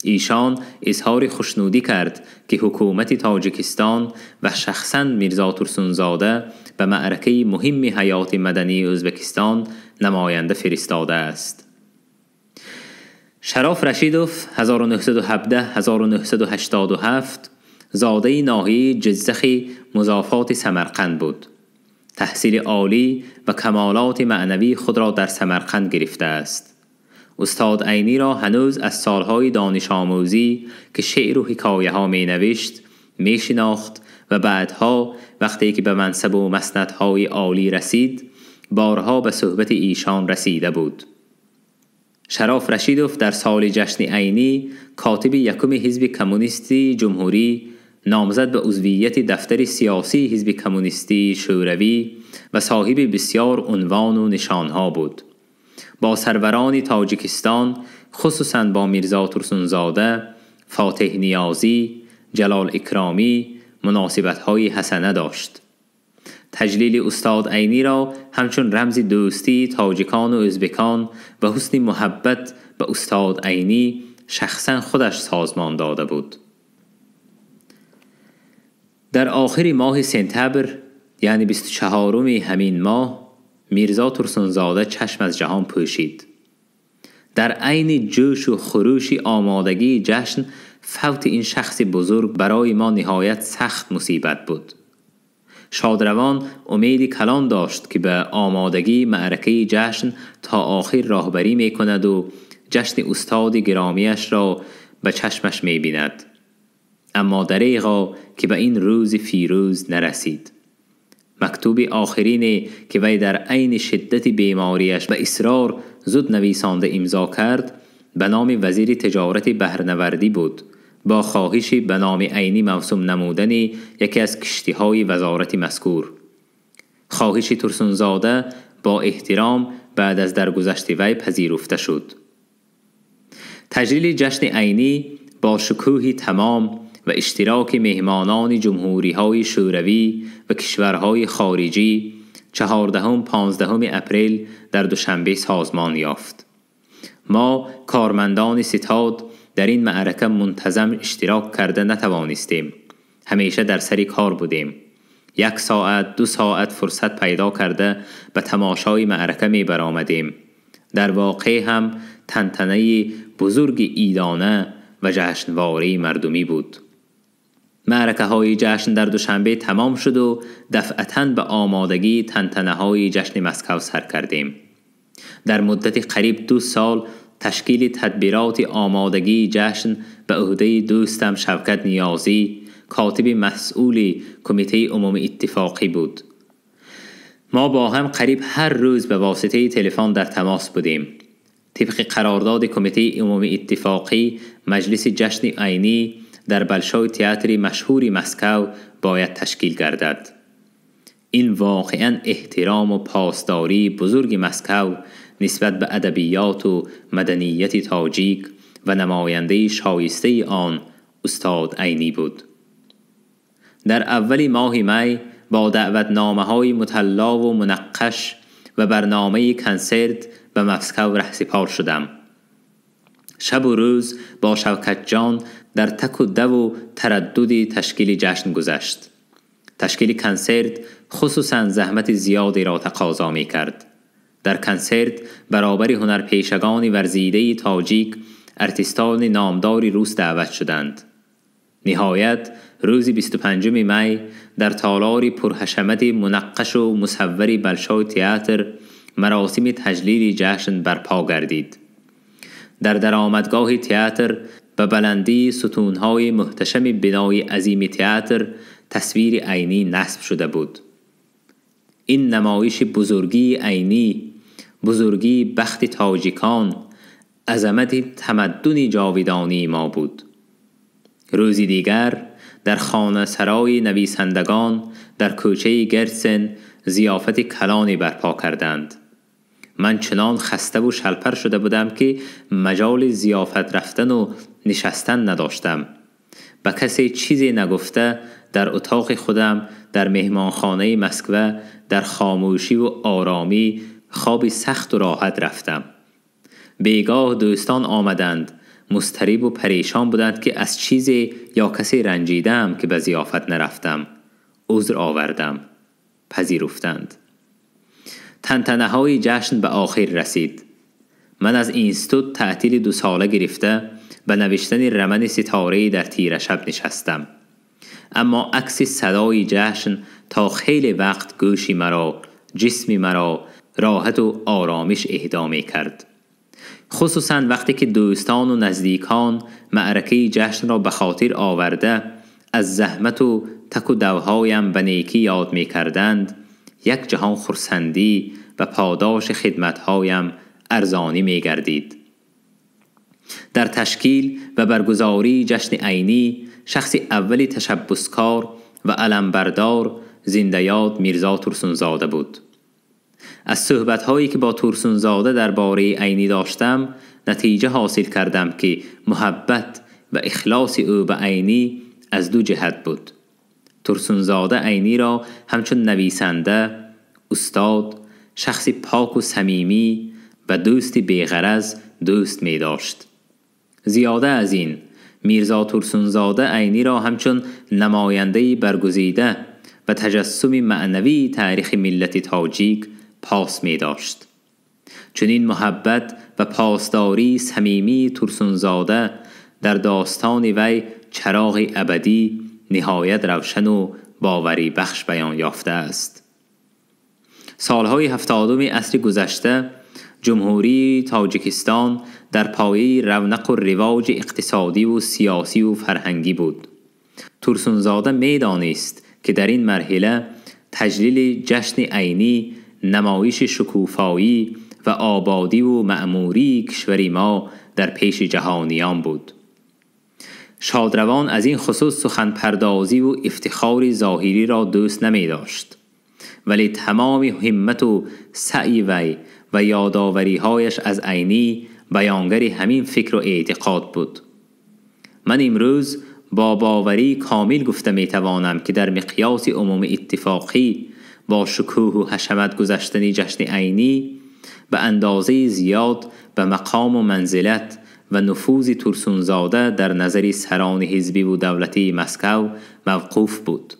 ایشان اظهار خوشنودی کرد که حکومت تاجیکستان و شخصاً میرزا تورسونزاده به معرکه مهم حیات مدنی ازبکستان نماینده فرستاده است. شراف رشیدوف 1917-1987 زاده ناحیه جزخ مضافات سمرقند بود. تحصیل عالی و کمالات معنوی خود را در سمرقند گرفته است. استاد عینی را هنوز از سالهای دانش آموزی که شعر و حکایه ها می نوشت می شناخت و بعدها وقتی که به منصب و مسندهای عالی رسید بارها به صحبت ایشان رسیده بود. شراف رشیدوف در سال جشن عینی کاتب یکم حزب کمونیستی جمهوری، نامزد به عضویت دفتر سیاسی حزب کمونیستی شوروی و صاحب بسیار عنوان و نشانها بود. با سروران تاجیکستان خصوصا با میرزا تورسونزاده، فاتح نیازی، جلال اکرامی مناسبت‌های حسنه داشت. تجلیل استاد عینی را همچون رمز دوستی تاجیکان و ازبکان و حسن محبت به استاد عینی شخصا خودش سازمان داده بود. در آخر ماه سپتامبر یعنی 24 همین ماه میرزا تورسونزاده چشم از جهان پوشید. در عین جوش و خروش آمادگی جشن فوت این شخص بزرگ برای ما نهایت سخت مصیبت بود. شادروان امید کلان داشت که به آمادگی معرکه جشن تا آخر راهبری می کند و جشن استاد گرامیش را به چشمش می بیند. اما دریغا که به این روز فیروز نرسید. مکتوب آخرینی که وی در عین شدت بیماریش به اصرار زود نویسانده امضا کرد به نام وزیر تجارت بهرنوردی بود با خواهش به نام عینی موسوم نمودن یکی از کشتی‌های وزارت مذکور. خواهش ترسونزاده با احترام بعد از درگذشت وی پذیرفته شد. تجلیل جشن عینی با شکوه تمام و اشتراک مهمانان جمهوری‌های شوروی و کشورهای خارجی 14-15 اپریل در دوشنبه سازمان یافت. ما کارمندان ستاد در این معرکه منتظم اشتراک کرده نتوانستیم. همیشه در سر کار بودیم. 1 ساعت 2 ساعت فرصت پیدا کرده به تماشای معرکه می برآمدیم. در واقع هم تنتنه بزرگ عیدانه و جشنواره مردمی بود. معرکه های جشن در دوشنبه تمام شد و دفعتاً به آمادگی تنتنه های جشن مسکو سر کردیم. در مدت قریب 2 سال تشکیل تدبیرات آمادگی جشن به عهده دوستم شوکت نیازی، کاتب مسئول کمیته عمومی اتفاقی بود. ما با هم قریب هر روز به واسطه تلفن در تماس بودیم. طبق قرارداد کمیته عمومی اتفاقی، مجلس جشن عینی در بلشای تئاتر مشهور مسکو باید تشکیل گردد. این واقعا احترام و پاسداری بزرگ مسکو نسبت به ادبیات و مدنیت تاجیک و نماینده شایسته آن استاد عینی بود. در اول ماه می با دعوتنامه‌های مطلا و منقش و برنامه کنسرت به مسکو رهسپار شدم. شب و روز با شوکت جان در تک و دو و تردد تشکیل جشن گذشت. تشکیل کنسرت خصوصا زحمت زیادی را تقاضا می کرد. در کنسرت برابر هنرپیشگان ورزیده تاجیک، ارتیستان نامدار روس دعوت شدند. نهایت روز 25 می در تالار پرحشمت منقش و مصور بلشای تئاتر مراسم تجلیل جشن برپا گردید. در درآمدگاه تئاتر به بلندی ستونهای محتشم بنای عظیم تئاتر تصویر عینی نصب شده بود. این نمایش بزرگی عینی، بزرگی بخت تاجیکان، عظمت تمدن جاودانی ما بود. روزی دیگر در خانه سرای نویسندگان در کوچه گرسن ضیافت کلانی برپا کردند. من چنان خسته و شلپر شده بودم که مجال ضیافت رفتن و نشستن نداشتم. به کسی چیزی نگفته در اتاق خودم در مهمانخانه مسکو در خاموشی و آرامی خوابی سخت و راحت رفتم. بیگاه دوستان آمدند، مضطرب و پریشان بودند که از چیزی یا کسی رنجیدم که به ضیافت نرفتم. عذر آوردم. پذیرفتند. تنتنه های جشن به آخر رسید. من از اینستوت تعطیل 2 ساله گرفته به نوشتن رمن ستاره در تیره شب نشستم. اما عکس صدای جشن تا خیلی وقت گوشی مرا، جسمی مرا راحت و آرامش اهدا می کرد. خصوصا وقتی که دوستان و نزدیکان معرکه جشن را به خاطر آورده از زحمت و تک و دوهایم به نیکی یاد می کردند، یک جهان خرسندی و پاداش خدمتهایم ارزانی می گردید. در تشکیل و برگزاری جشن عینی شخص اولی تشبثکار و علمبردار زنده یاد میرزا ترسونزاده بود. از صحبت‌هایی که با ترسونزاده درباره عینی داشتم نتیجه حاصل کردم که محبت و اخلاص او به عینی از 2 جهت بود. ترسونزاده عینی را همچون نویسنده، استاد، شخص پاک و صمیمی و دوستی بی‌غرض دوست می داشت. زیاده از این، میرزا ترسونزاده عینی را همچون نماینده برگزیده و تجسم معنوی تاریخ ملت تاجیک پاس می داشت. چنین محبت و پاسداری صمیمی ترسونزاده در داستان وی چراغ ابدی نهایت روشن و باوری بخش بیان یافته است. سالهای 70 عصر گذشته جمهوری تاجیکستان در پایه رونق و رواج اقتصادی و سیاسی و فرهنگی بود. ترسونزاده می‌دانست که در این مرحله تجلیل جشن عینی نمایش شکوفایی و آبادی و معموری کشور ما در پیش جهانیان بود. شادروان از این خصوص سخن پردازی و افتخار ظاهری را دوست نمی داشت، ولی تمام همت و سعی وی و یادآوری هایش از عینی بیانگر همین فکر و اعتقاد بود. من امروز با باوری کامل گفته می توانم که در مقیاس عموم اتفاقی با شکوه و حشمت گذشتن جشن عینی به اندازه زیاد به مقام و منزلت و نفوذ تورسونزاده در نظر سران حزبی و دولتی مسکو موقوف بود.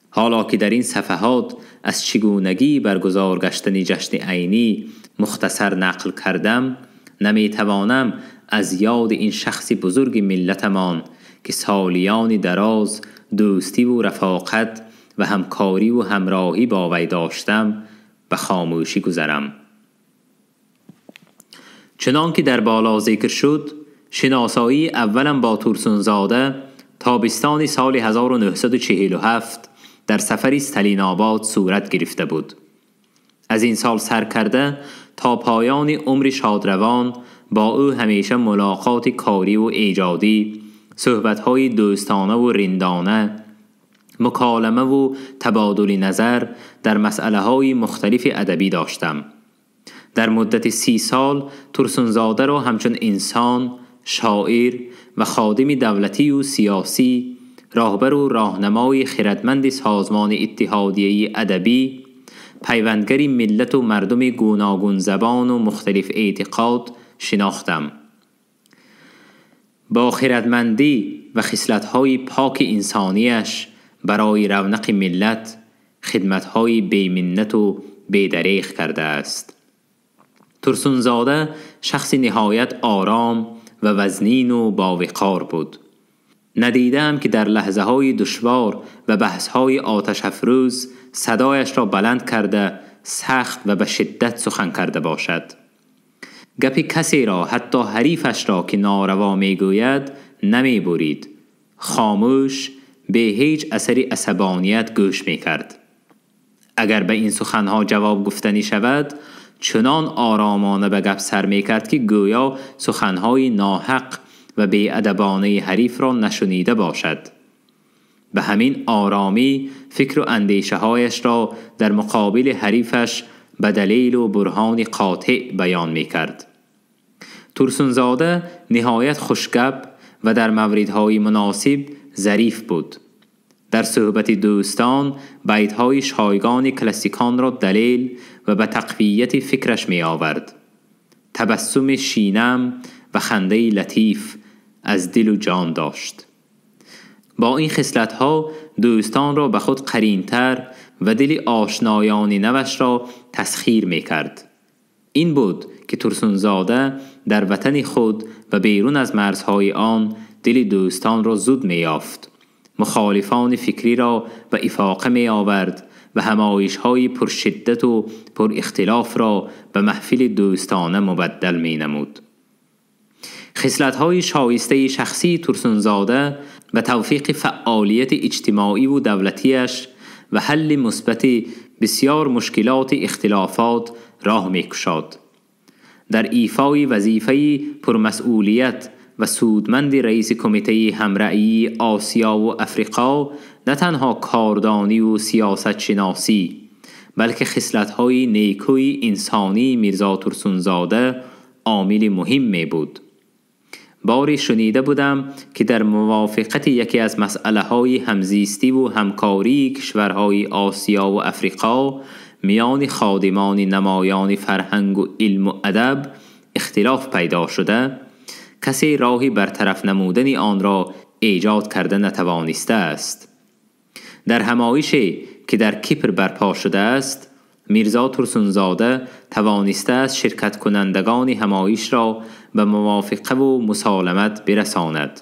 حالا که در این صفحات از چگونگی برگزار گشتن جشن عینی مختصر نقل کردم، نمیتوانم از یاد این شخص بزرگ ملتمان که سالیان دراز دوستی و رفاقت و همکاری و همراهی با وی داشتم به خاموشی گذرم. چنان که در بالا ذکر شد، شناسایی اولم با تورسونزاده تابستان سال 1947 در سفری ستالین آباد صورت گرفته بود. از این سال سر کرده تا پایان عمر شادروان با او همیشه ملاقات کاری و ایجادی، صحبت‌های دوستانه و رندانه، مکالمه و تبادل نظر در مسئله‌های مختلف ادبی داشتم. در مدت 30 سال تورسونزاده را همچون انسان، شاعر و خادم دولتی و سیاسی، راهبر و راهنمای خردمند سازمان اتحادیه ادبی، پیوندگر ملت و مردم گوناگون زبان و مختلف اعتقاد شناختم. با خردمندی و خصلت‌های پاک انسانیش برای رونق ملت خدمت‌های بی‌منت و بی‌دریغ کرده است. تورسونزاده شخص نهایت آرام و وزنین و باوقار بود. ندیدم که در لحظه‌های دشوار و بحث‌های آتش افروز صدایش را بلند کرده سخت و به شدت سخن کرده باشد. گپ کسی را، حتی حریفش را که ناروا میگوید، نمیبرید. خاموش، به هیچ اثری عصبانیت گوش میکرد. اگر به این سخنها جواب گفتنی شود، چنان آرامانه به گپ سر میکرد که گویا سخنهای ناحق و بی‌ادبانه حریف را نشنیده باشد. به همین آرامی فکر و اندیشه هایش را در مقابل حریفش به دلیل و برهان قاطع بیان میکرد. تورسونزاده نهایت خوشگپ و در موردهای مناسب ظریف بود. در صحبت دوستان بیتهای شایگان کلاسیکان را دلیل و به تقویت فکرش می آورد. تبسم شینم و خنده لطیف از دل و جان داشت. با این خصلت‌ها دوستان را به خود قرین‌تر و دل آشنایان نوش را تسخیر می کرد. این بود که تورسونزاده در وطن خود و بیرون از مرزهای آن دل دوستان را زود می یافت، مخالفان فکری را به افاقه می آورد و همایش‌های پرشدت و پر اختلاف را به محفل دوستانه مبدل می نمود. خصلت‌های شایسته شخصی تورسونزاده به توفیق فعالیت اجتماعی و دولتیش و حل مثبت بسیار مشکلات اختلافات راه می‌کشاد. در ایفای وظیفه پرمسئولیت و سودمند رئیس کمیته همرأیی آسیا و افریقا نه تنها کاردانی و سیاست شناسی، بلکه خصلت‌های نیکوی انسانی میرزا تورسونزاده عامل مهم بود. باری شنیده بودم که در موافقت یکی از مسئله‌های همزیستی و همکاری کشورهای آسیا و افریقا میان خادمان نمایان فرهنگ و علم و ادب اختلاف پیدا شده، کسی راهی برطرف نمودن آن را ایجاد کرده نتوانسته است. در همایشی که در کیپر برپا شده است، میرزا تورسونزاده توانسته است شرکت کنندگان همایش را به موافقه و مسالمت برساند.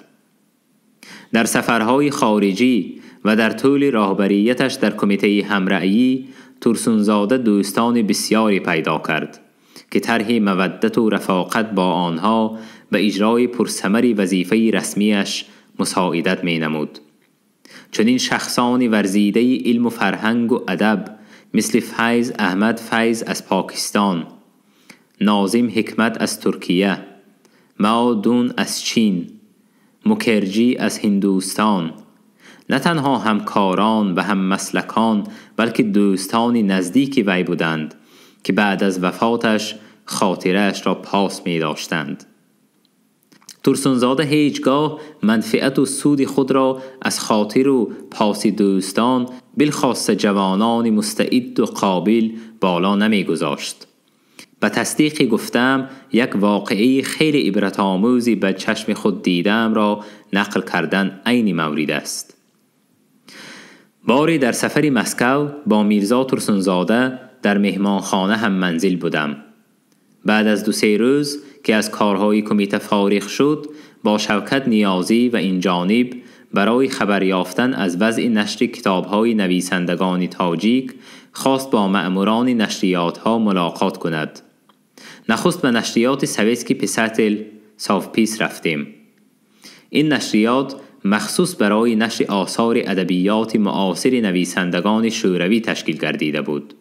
در سفرهای خارجی و در طول راهبریتش در کمیته همرأیی، تورسونزاده دوستان بسیاری پیدا کرد که طرح مودت و رفاقت با آنها به اجرای پرثمر وظیفه رسمیش مساعدت می نمود. چنین شخصانی ورزیده علم و فرهنگ و ادب مثل فیض احمد فیض از پاکستان، ناظم حکمت از ترکیه، مائو دون از چین، مکرجی از هندوستان نه تنها همکاران و هم مسلکان بلکه دوستان نزدیک وی بودند که بعد از وفاتش خاطرش را پاس می داشتند. تورسونزاده هیچگاه منفعت و سود خود را از خاطر و پاس دوستان بالخاص جوانان مستعد و قابل بالا نمی گذاشت. به تصدیق گفتم یک واقعی خیلی عبرت آموزی به چشم خود دیدم را نقل کردن عین مورد است. باری در سفر مسکو با میرزا تورسونزاده در مهمانخانه هم منزل بودم. بعد از 2-3 روز که از کارهای کمیته فارغ شد، با شوکت نیازی و این جانب برای خبر یافتن از وضع نشر کتاب‌های نویسندگان تاجیک خواست با مأموران نشریات‌ها ملاقات کند. نخست به نشریات سویتسکی پیساتل سافپیس رفتیم. این نشریات مخصوص برای نشر آثار ادبیات معاصر نویسندگان شوروی تشکیل گردیده بود.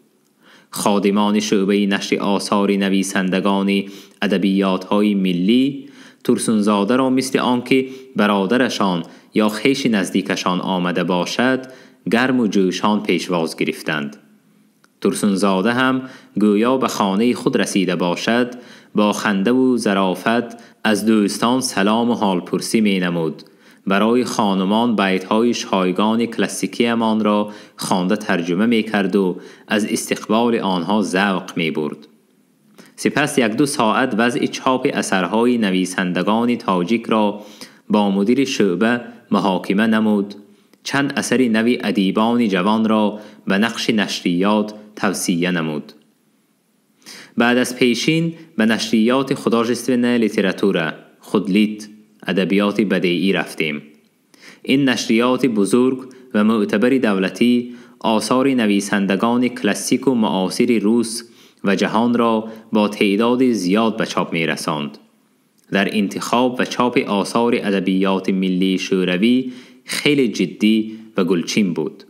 خادمان شعبه نشر آثار نویسندگان ادبیات‌های ملی تورسونزاده را مثل آنکه برادرشان یا خویش نزدیکشان آمده باشد گرم و جوشان پیشواز گرفتند. تورسونزاده هم گویا به خانه خود رسیده باشد با خنده و ظرافت از دوستان سلام و حال پرسی می نمود. برای خانمان بیت‌های شایگان کلاسیکیمان را خوانده ترجمه می کرد و از استقبال آنها ذوق می برد. سپس 1-2 ساعت وضع چاپ اثرهای نویسندگان تاجیک را با مدیر شعبه محاکمه نمود. چند اثر نوی ادیبان جوان را به نقش نشریات توصیه نمود. بعد از پیشین به نشریات خوداژستونا لیتراتورا خودلیت ادبیات بدیعی رفتیم. این نشریات بزرگ و معتبر دولتی آثار نویسندگان کلاسیک و معاصر روس و جهان را با تعداد زیاد به چاپ می رساند. در انتخاب و چاپ آثار ادبیات ملی شوروی خیلی جدی و گلچین بود.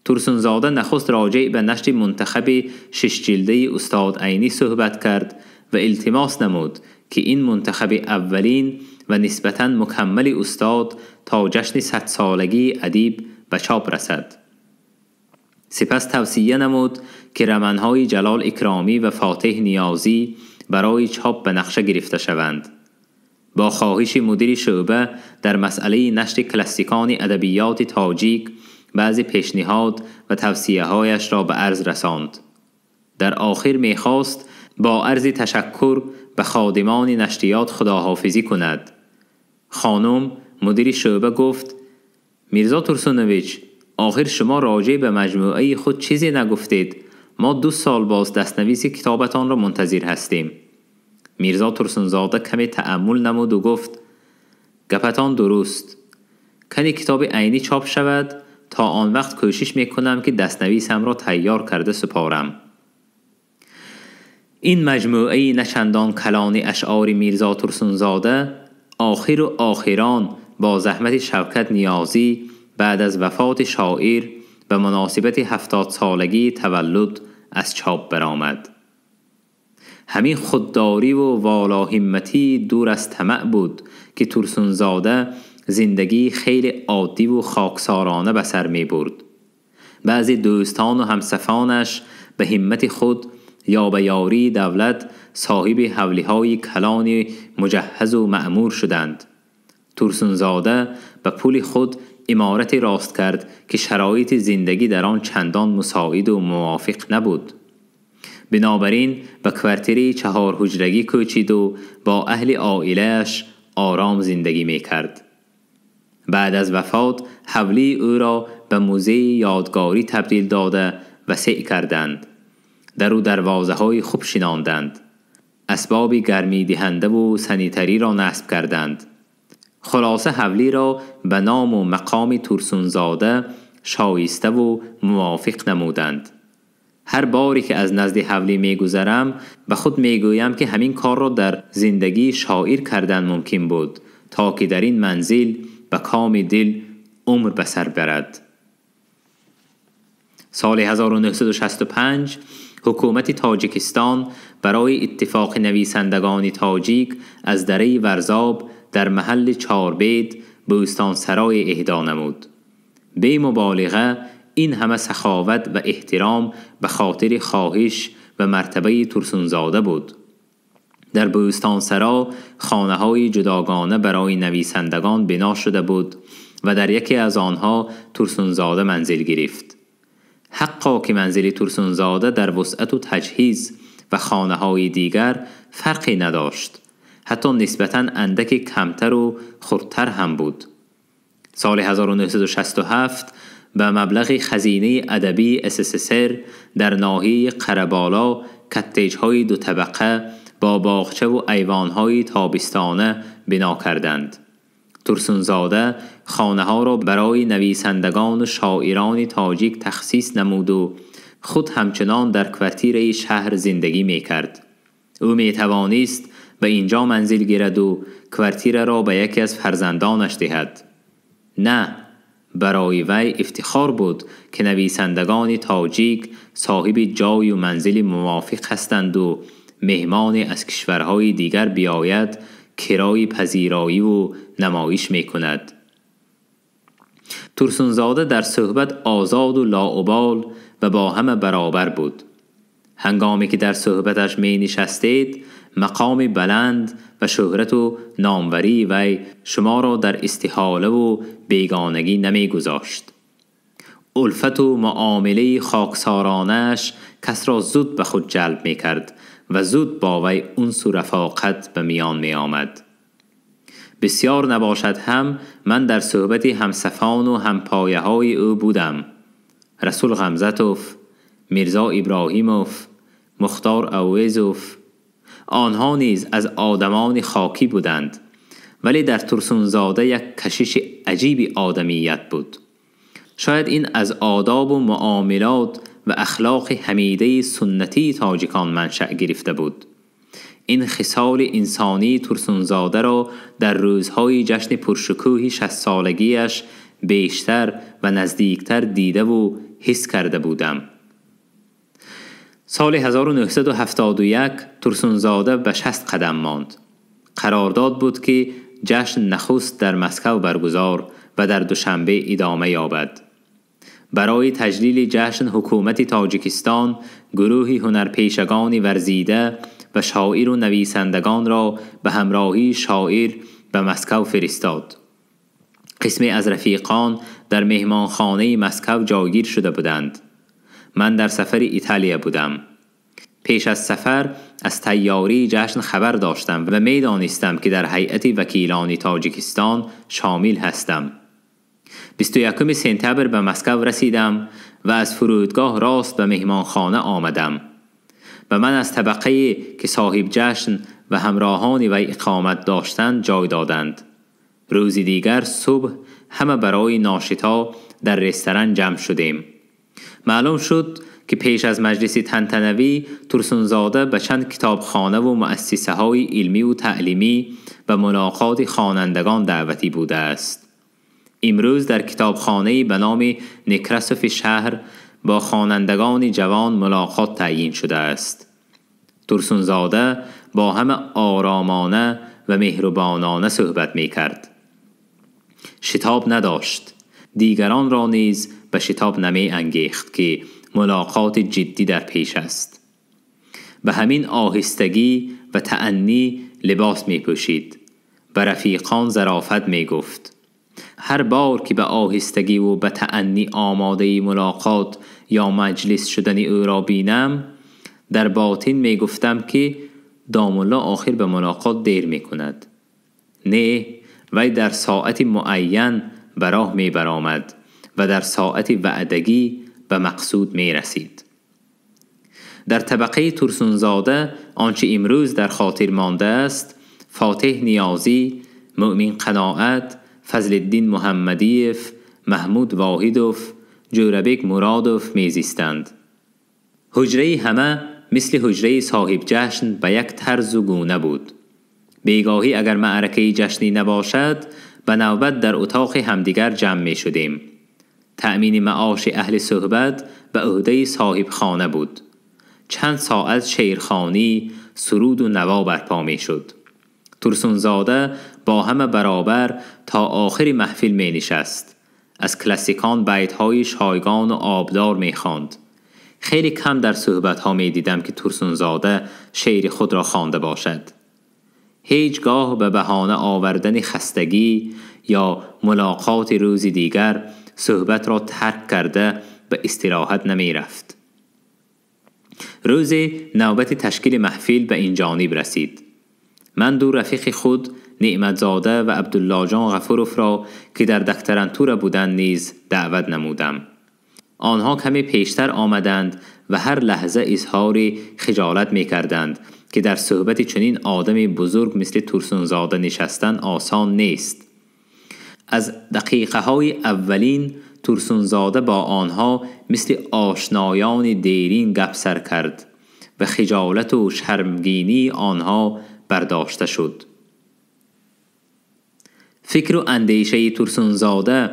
تورسونزاده نخست راجع به نشر منتخب 6 جلده استاد عینی صحبت کرد و التماس نمود که این منتخب اولین و نسبتاً مکمل استاد تا جشن 100 سالگی ادیب به چاپ رسد. سپس توصیه نمود که رمان‌های جلال اکرامی و فاتح نیازی برای چاپ به نقشه گرفته شوند. با خواهش مدیر شعبه در مسئله نشر کلاسیکان ادبیات تاجیک بعضی پیشنهاد و توصیه‌هایش را به عرض رساند. در آخر می‌خواست با عرض تشکر به خادمان نشریات خداحافظی کند. خانم مدیر شعبه گفت: میرزا تورسونویچ، آخر شما راجع به مجموعه خود چیزی نگفتید. ما 2 سال باز دستنویس کتابتان را منتظر هستیم. میرزا تورسونزاده کمی تأمل نمود و گفت: گپتان درست. کنی کتاب عینی چاپ شود، تا آن وقت کوشش میکنم که دستنویسم را تیار کرده سپارم. این مجموعه نچندان کلان اشعار میرزا تورسونزاده آخر و آخران با زحمت شوکت نیازی بعد از وفات شاعر به مناسبت 70 سالگی تولد از چاپ برآمد. همین خودداری و والا همتی دور از طمع بود که تورسونزاده زندگی خیلی عادی و خاکسارانه به سر می برد. بعضی دوستان و همصفانش به همت خود یا به یاری دولت صاحب حولی‌های کلان مجهز و معمور شدند. تورسونزاده به پول خود عمارت راست کرد که شرایط زندگی در آن چندان مساعد و موافق نبود. بنابراین به کوارتری 4 حجرگی کوچید و با اهل عائله‌اش آرام زندگی می کرد. بعد از وفات حولی او را به موزه یادگاری تبدیل داده و سعی کردند. در و دروازه های خوب شناندند. اسباب گرمی دهنده و سنیتری را نصب کردند. خلاصه حولی را به نام و مقام تورسونزاده شایسته و موافق نمودند. هر باری که از نزد حولی میگذرم به خود میگویم که همین کار را در زندگی شاعر کردن ممکن بود تا که در این منزل به کام دل عمر به سر برد. سال 1965 حکومت تاجیکستان برای اتفاق نویسندگان تاجیک از دره ورزاب در محل چاربید بوستانسرای اهدا نمود. بی مبالغه این همه سخاوت و احترام به خاطر خواهش و مرتبه ترسونزاده بود. در بوستانسرا خانه های جداگانه برای نویسندگان بنا شده بود و در یکی از آنها ترسونزاده منزل گرفت. حقا که منزل ترسونزاده در وسعت و تجهیز و خانه های دیگر فرقی نداشت، حتی نسبتاً اندک کمتر و خردتر هم بود. سال 1967 به مبلغ خزینه ادبی SSSR در ناحیه قره‌بالا کتیج های دو طبقه با باغچه و ایوانهای تابستانه بنا کردند. ترسونزاده خانه ها را برای نویسندگان و شاعران تاجیک تخصیص نمود و خود همچنان در کوارتیر شهر زندگی می کرد. او می توانست به اینجا منزل گیرد و کوارتیر را به یکی از فرزندانش دهد. نه، برای وی افتخار بود که نویسندگان تاجیک صاحب جای و منزل موافق هستند و مهمان از کشورهای دیگر بیاید کرای پذیرایی و نمایش می کند. ترسونزاده در صحبت آزاد و لاابال و با همه برابر بود. هنگامی که در صحبتش می نشستید، مقام بلند و شهرت و ناموری وی شما را در استحاله و بیگانگی نمی گذاشت. الفت و معامله خاکسارانش کس را زود به خود جلب می کرد و زود با وی انس و رفاقت به میان می آمد. بسیار نباشد هم من در صحبت همصفان و همپایه های او بودم. رسول غمزتوف، میرزا ابراهیموف، مختار اویزوف. آنها نیز از آدمان خاکی بودند، ولی در ترسونزاده یک کشش عجیبی آدمیت بود. شاید این از آداب و معاملات و اخلاق حمیده سنتی تاجیکان منشأ گرفته بود. این خصال انسانی ترسونزاده را در روزهای جشن پرشکوه 60 سالگیش بیشتر و نزدیکتر دیده و حس کرده بودم. سال 1971 ترسونزاده به 60 قدم ماند. قرارداد بود که جشن نخست در مسکو برگزار و در دوشنبه ادامه یابد. برای تجلیل جشن حکومت تاجیکستان گروهی هنرپیشگان ورزیده و شاعر و نویسندگان را به همراهی شاعر به مسکو فرستاد. قسمی از رفیقان در مهمانخانه مسکو جایگیر شده بودند. من در سفر ایتالیا بودم. پیش از سفر از تیاری جشن خبر داشتم و می دانستم که در هیئت وکیلان تاجیکستان شامل هستم. 21 سپتامبر به مسکو رسیدم و از فرودگاه راست به مهمانخانه آمدم. و من از طبقه که صاحب جشن و همراهان وی اقامت داشتند جای دادند. روز دیگر صبح همه برای ناشتا در رستوران جمع شدیم. معلوم شد که پیش از مجلس تنتنوی ترسونزاده به چند کتابخانه و مؤسسه های علمی و تعلیمی و ملاقات خوانندگان دعوتی بوده است. امروز در کتابخانه‌ای به نام نکراسوف شهر با خوانندگان جوان ملاقات تعیین شده است. ترسونزاده با همه آرامانه و مهربانانه صحبت می کرد. شتاب نداشت. دیگران را نیز به شتاب نمی انگیخت که ملاقات جدی در پیش است. به همین آهستگی و تأنی لباس می پوشید. به رفیقان ظرافت می گفت. هر بار که به آهستگی و به تأنی آماده ملاقات یا مجلس شدن او را بینم، در باطن می گفتم که داملا آخر به ملاقات دیر می کند. نه، وی در ساعت معین به راه می برآمد و در ساعت وعدگی به مقصود می رسید. در طبقه ترسونزاده آنچه امروز در خاطر مانده است، فاتح نیازی، مؤمن قناعت، فضل الدین محمدیف، محمود واحدوف، جوربک مرادوف میزیستند. حجره همه مثل حجره صاحب جشن به یک طرز و گونه بود. بیگاهی اگر معرکه جشنی نباشد، به نوبت در اتاق همدیگر جمع می شدیم. تأمین معاش اهل صحبت به عهده صاحب خانه بود. چند ساعت شعرخوانی، سرود و نوا برپا می شد. ترسونزاده با همه برابر تا آخر محفل می نشست. از کلاسیکان بیت‌های شایگان و آبدار می خواند. خیلی کم در صحبت‌ها می دیدم که تورسونزاده شعر خود را خوانده باشد. هیچگاه به بهانه آوردن خستگی یا ملاقات روز دیگر صحبت را ترک کرده به استراحت نمی رفت. روز نوبت تشکیل محفل به این جانب رسید. من دو رفیق خود نعمتزاده و عبدالله جان غفوروف را که در دکترانتور بودند نیز دعوت نمودم. آنها کمی پیشتر آمدند و هر لحظه اظهار خجالت می کردند که در صحبت چنین آدم بزرگ مثل تورسونزاده نشستن آسان نیست. از دقیقه های اولین تورسونزاده با آنها مثل آشنایان دیرین گپ سر کرد و خجالت و شرمگینی آنها برداشته شد. فکر و اندیشه تورسونزاده،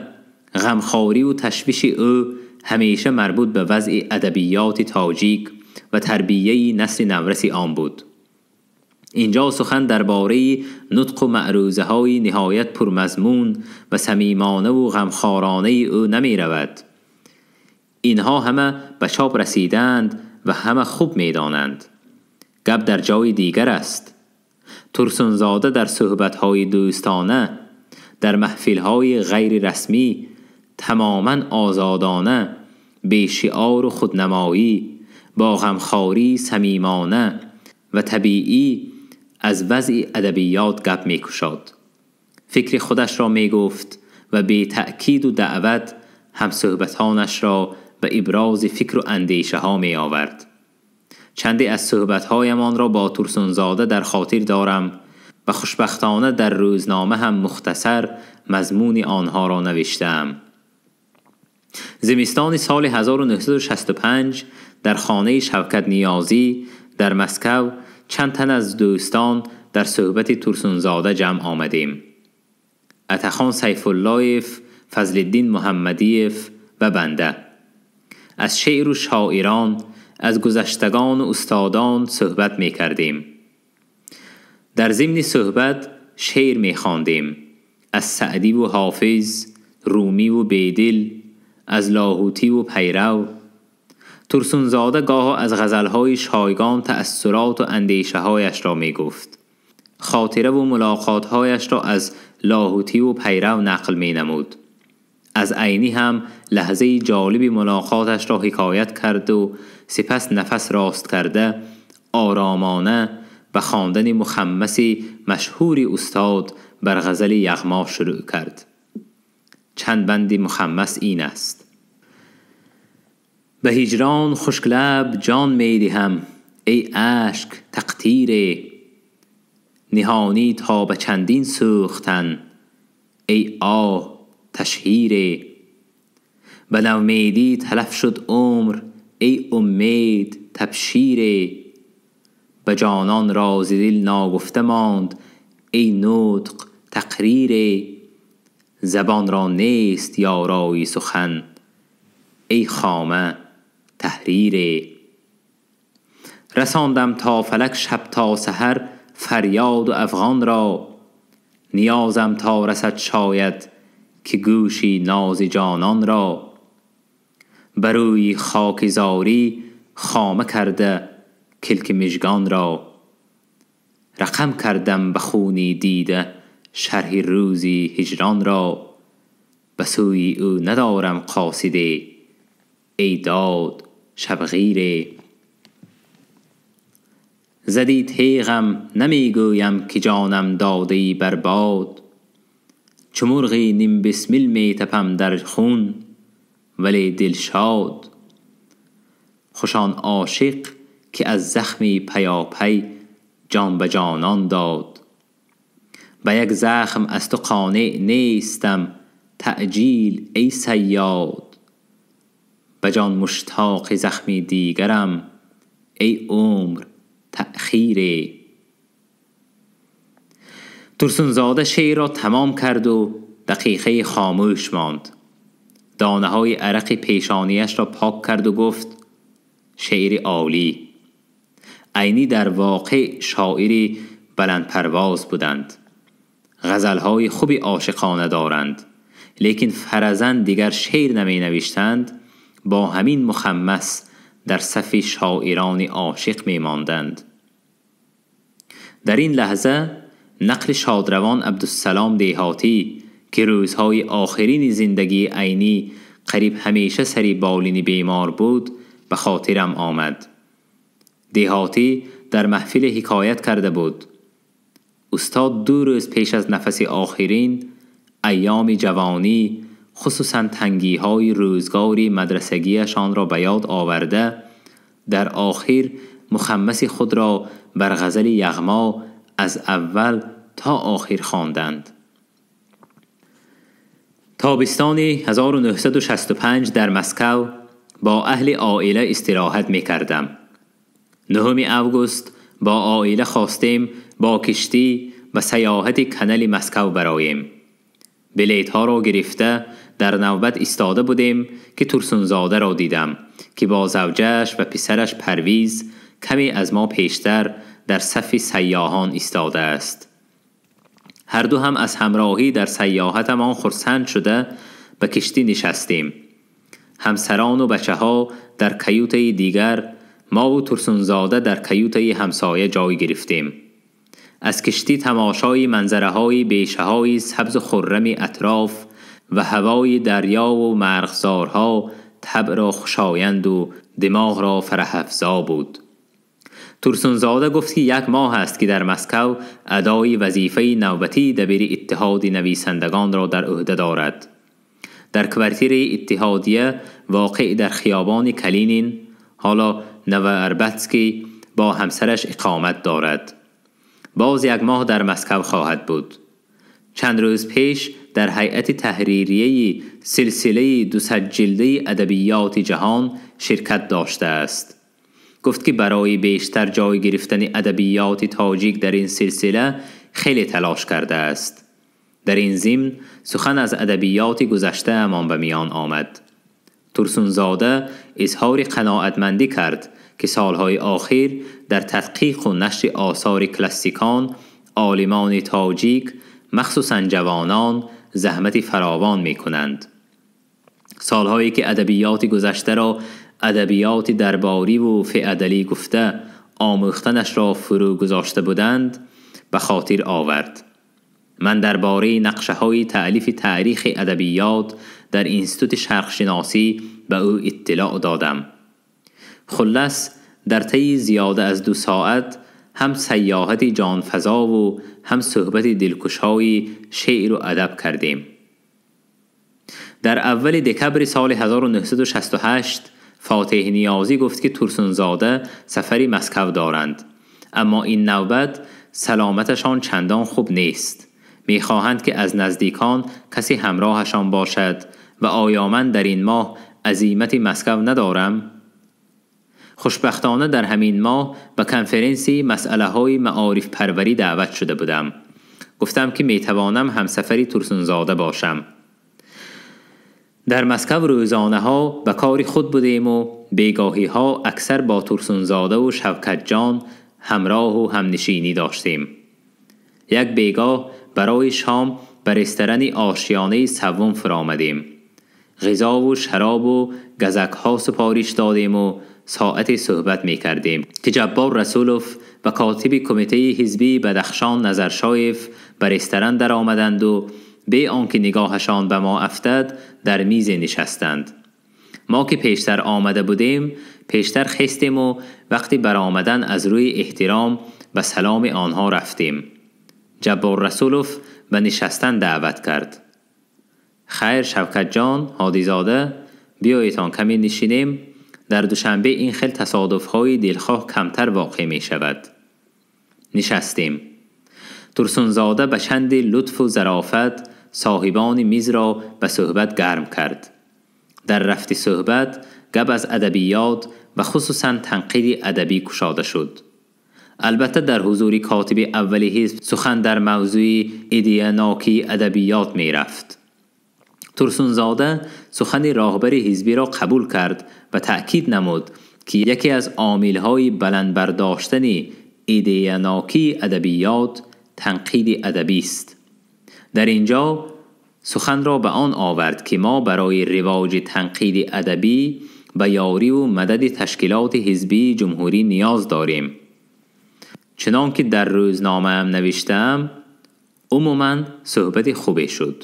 غمخواری و تشویش او همیشه مربوط به وضع ادبیات تاجیک و تربیه نسل نورس آن بود. اینجا سخن درباره نطق و معروضه های نهایت پرمضمون و صمیمانه و غمخوارانه او نمی رود. اینها همه به چاپ رسیدند و همه خوب می دانند. گپ در جای دیگر است. تورسونزاده در صحبت های دوستانه، در محفل های غیر رسمی، تماما آزادانه، بی شعار و خودنمایی، با غمخواری صمیمانه و طبیعی از وضع ادبیات گپ می کشاد. فکر خودش را می گفت و بی تأکید و دعوت هم صحبتانش را به ابراز فکر و اندیشه ها می آورد. چندی از صحبتهایمان را با تورسونزاده در خاطر دارم و خوشبختانه در روزنامه هم مختصر مضمون آنها را نوشتم. زمستان سال 1965 در خانه شوکت نیازی در مسکو چند تن از دوستان در صحبت تورسونزاده جمع آمدیم. عطاخان سیف‌الله‌یف، فضلالدین محمدیف و بنده. از شعر و شاعران، از گذشتگان و استادان صحبت می کردیم. در ضمن صحبت شعر می خواندیم. از سعدی و حافظ، رومی و بیدل، از لاهوتی و پیرو. تورسونزاده گاه از غزلهای شایگان تأثرات و اندیشه‌هایش را می گفت. خاطره و ملاقاتهایش را از لاهوتی و پیرو نقل می نمود. از عینی هم لحظه جالب ملاقاتش را حکایت کرد و سپس نفس راست کرده آرامانه به خواندن مخمس مشهور استاد بر غزل یغما شروع کرد. چند بند مخمس این است: به هجران خشک لب جان می دهم، ای اشک تقطیر، نهانی تا به چندین سوختن، ای آه تشهیر. به نومیدی تلف شد عمر، ای امید تبشیر، به جانان راز دل ناگفته ماند، ای نطق تقریر. زبان را نیست یارای سخن، ای خامه تحریر. رساندم تا فلک شب تا سحر فریاد و افغان را، نیازم تا رسد شاید که گوشی ناز جانان را. بروی خاک زاری خامه کرده کلک مژگان را، رقم کردم به خونی دیده شرح روزی هجران را. به سوی او ندارم قاصده، ای داد شبغیره. زدی تیغم نمیگویم که جانم داده بر باد، چو مرغی نیم بسمل می تپم در خون ولی دل شاد. خوشان عاشق که از زخمی پیاپی جان به جانان داد. به یک زخم از تو قانع نیستم تعجیل ای صیاد، به جان مشتاق زخمی دیگرم ای عمر تأخیر. تورسونزاده شعر را تمام کرد و دقیقه خاموش ماند. دانه های عرق پیشانیش را پاک کرد و گفت شعر عالی. عینی در واقع شاعری بلند پرواز بودند. غزلهای خوبی عاشقانه دارند، لیکن فرضاً دیگر شعر نمی نوشتند، با همین مخمس در صف شاعران عاشق می ماندند. در این لحظه نقل شادروان عبدالسلام دهاتی که روزهای آخرین زندگی عینی قریب همیشه سری بالین بیمار بود به خاطرم آمد. دهاتی در محفل حکایت کرده بود: استاد 2 روز پیش از نفس آخرین، ایام جوانی، خصوصا تنگی‌های روزگاری مدرسگیشان را به یاد آورده، در آخر مخمس خود را بر غزل یغما از اول تا آخر خواندند. تابستان 1965 در مسکو با اهل عائله استراحت می کردم. 9 آگوست با عائله خواستیم با کشتی به سیاحت کنال مسکو براییم. بلیط ها را گرفته در نوبت ایستاده بودیم که ترسونزاده را دیدم که با زوجش و پسرش پرویز کمی از ما پیشتر در صف سیاحان ایستاده است. هر دو هم از همراهی در سیاحتمان خرسند شده به کشتی نشستیم. همسران و بچه ها در کیوت دیگر، ما و ترسونزاده در کیوت همسایه جای گرفتیم. از کشتی تماشای منظره های بیشه های سبز و خرم اطراف و هوای دریا و مرغزارها طبع را خوشایند و دماغ را فرح افزا بود. ترسونزاده گفت که 1 ماه است که در مسکو ادای وظیفه نوبتی دبیر اتحاد نویسندگان را در عهده دارد. در کوارتیر اتحادیه واقع در خیابان کلینین، حالا نواربتسکی، با همسرش اقامت دارد. باز 1 ماه در مسکو خواهد بود. چند روز پیش در هیئت تحریریه سلسله 200 جلده ادبیات جهان شرکت داشته است. گفت که برای بیشتر جای گرفتن ادبیات تاجیک در این سلسله خیلی تلاش کرده است. در این ضمن سخن از ادبیات گذشته امان به میان آمد. ترسونزاده اظهار قناعتمندی کرد که سالهای آخر در تدقیق و نشر آثار کلاسیکان، عالمان تاجیک، مخصوصا جوانان، زحمت فراوان می کنند. سالهایی که ادبیات گذشته را ادبیات درباری و فئودالی گفته آموختنش را فرو گذاشته بودند به خاطر آورد. من درباره نقشه های تألیف تاریخ ادبیات در اینستیتوت شرق شناسی به او اطلاع دادم. خلص در طی زیاده از 2 ساعت هم سیاحت جانفزا و هم صحبت دلکشای شعر و ادب کردیم. در اول دکبر سال 1968 فاتح نیازی گفت که ترسونزاده سفری مسکو دارند، اما این نوبت سلامتشان چندان خوب نیست. میخواهند که از نزدیکان کسی همراهشان باشد و آیا من در این ماه عزیمت مسکو ندارم؟ خوشبختانه در همین ماه به کنفرانسی مسئله های معارف پروری دعوت شده بودم. گفتم که میتوانم همسفری ترسونزاده باشم. در مسکو روزانه ها به کار خود بودیم و بیگاهی ها اکثر با ترسونزاده و شوکت جان همراه و همنشینی داشتیم. یک بیگاه برای شام به رستوران آشیانه سوم فرامدیم. غذا و شراب و گزک ها سپارش دادیم و ساعت صحبت می کردیم که جبار رسولوف و کاتب کمیته حزبی بدخشان نظرشایف به رستوران در آمدند و بی آنکه نگاهشان به ما افتد در میز نشستند. ما که پیشتر آمده بودیم پیشتر خستیم و وقتی برآمدن از روی احترام به سلام آنها رفتیم. جبار رسولوف به نشستن دعوت کرد. خیر شوکت جان هادیزاده، بیاییتان کمی نشینیم. در دوشنبه این خیل تصادف‌های دلخواه کمتر واقع می شود. نشستیم. ترسونزاده به چند لطف و ظرافت صاحبان میز را به صحبت گرم کرد. در رفت صحبت گپ از ادبیات و خصوصا تنقید ادبی کشاده شد. البته در حضور کاتب اول حزب سخن در موضوع ایدئاناکی ادبیات می رفت. ترسونزاده سخن راهبر حزبی را قبول کرد و تأکید نمود که یکی از عامل‌های بلند برداشتن ایدئاناکی ادبیات تنقید ادبی است. در اینجا سخن را به آن آورد که ما برای رواج تنقید ادبی به یاری و مدد تشکیلات حزبی جمهوری نیاز داریم. چنان که در روزنامه هم نوشتم، عموما صحبت خوبی شد.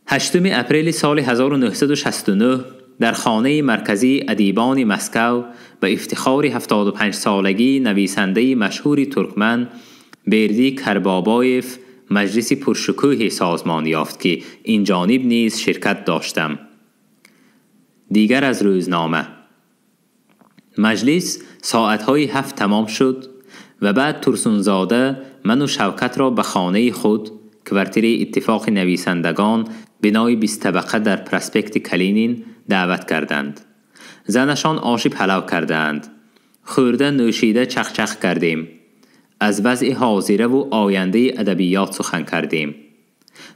8 اپریل سال 1969 در خانه مرکزی ادیبان مسکو به افتخار 75 سالگی نویسنده مشهور ترکمن بردی کربابایف مجلس پرشکوهی سازمان یافت که این جانب نیز شرکت داشتم. دیگر از روزنامه. مجلس ساعتهای 7 تمام شد و بعد ترسونزاده من و شوکت را به خانه خود، کوارتر اتفاق نویسندگان، بنای 20 طبقه در پرسپکت کلینین دعوت کردند. زنشان آش پلو کردند. خورده نوشیده چخچخ کردیم. از وضع حاضره و آینده ادبیات سخن کردیم.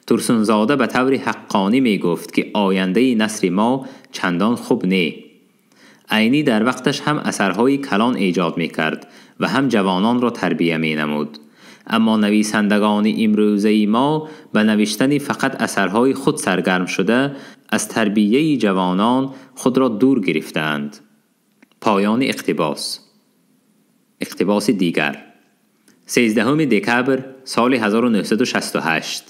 ترسونزاده به طور حقانی می گفت که آینده نثر ما چندان خوب نی. عینی در وقتش هم اثرهای کلان ایجاد می کرد و هم جوانان را تربیه می نمود. اما نویسندگان امروزه ما به نوشتن فقط اثرهای خود سرگرم شده از تربیه جوانان خود را دور گرفتند. پایان اقتباس. اقتباس دیگر. 13 دکبر سال 1968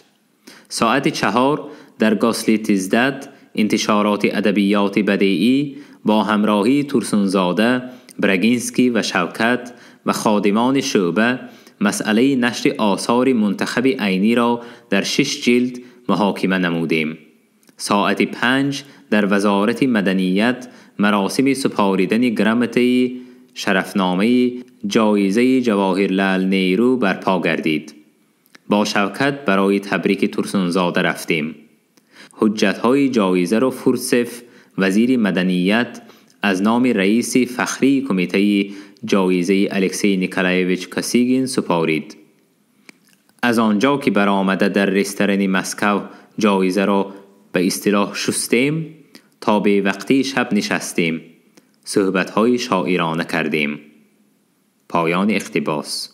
ساعت 4 در گاسلیتزدد انتشارات ادبیات بدیعی با همراهی ترسونزاده، برگینسکی و شوکت و خادمان شعبه مسئله نشر آثار منتخب عینی را در 6 جلد محاکمه نمودیم. ساعت 5 در وزارت مدنیت مراسم سپاریدن گرامت شرفنامه جایزه جواهرلال نهرو برپا گردید. با شوکت برای تبریک ترسونزاده رفتیم. حجت‌های جایزه را فورسف وزیر مدنیت از نام رئیس فخری کمیته جایزه الکسی نیکولایویچ کاسیگین سپارید. از آنجا که برآمده در رستوران مسکو جایزه را به اصطلاح شستیم، تا به وقتی شب نشستیم، صحبت‌های شاعرانه کردیم. پایان اقتباس.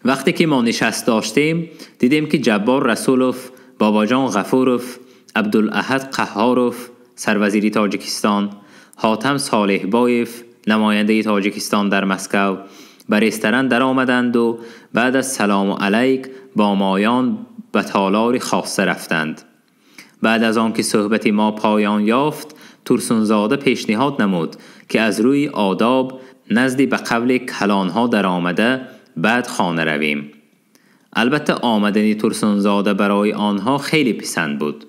وقتی که ما نشست داشتیم دیدیم که جبار رسولوف، باباجان غفوروف، عبدالاحد قهاروف سروزیر تاجیکستان، حاتم صالح بایف نماینده تاجیکستان در مسکو به رستوران در آمدند و بعد از سلام و علیک با مایان به تالار خاصه رفتند. بعد از آنکه صحبت ما پایان یافت، ترسونزاده پیشنهاد نمود که از روی آداب نزدی به قول کلانها در آمده بعد خانه رویم. البته آمدن ترسونزاده برای آنها خیلی پسند بود.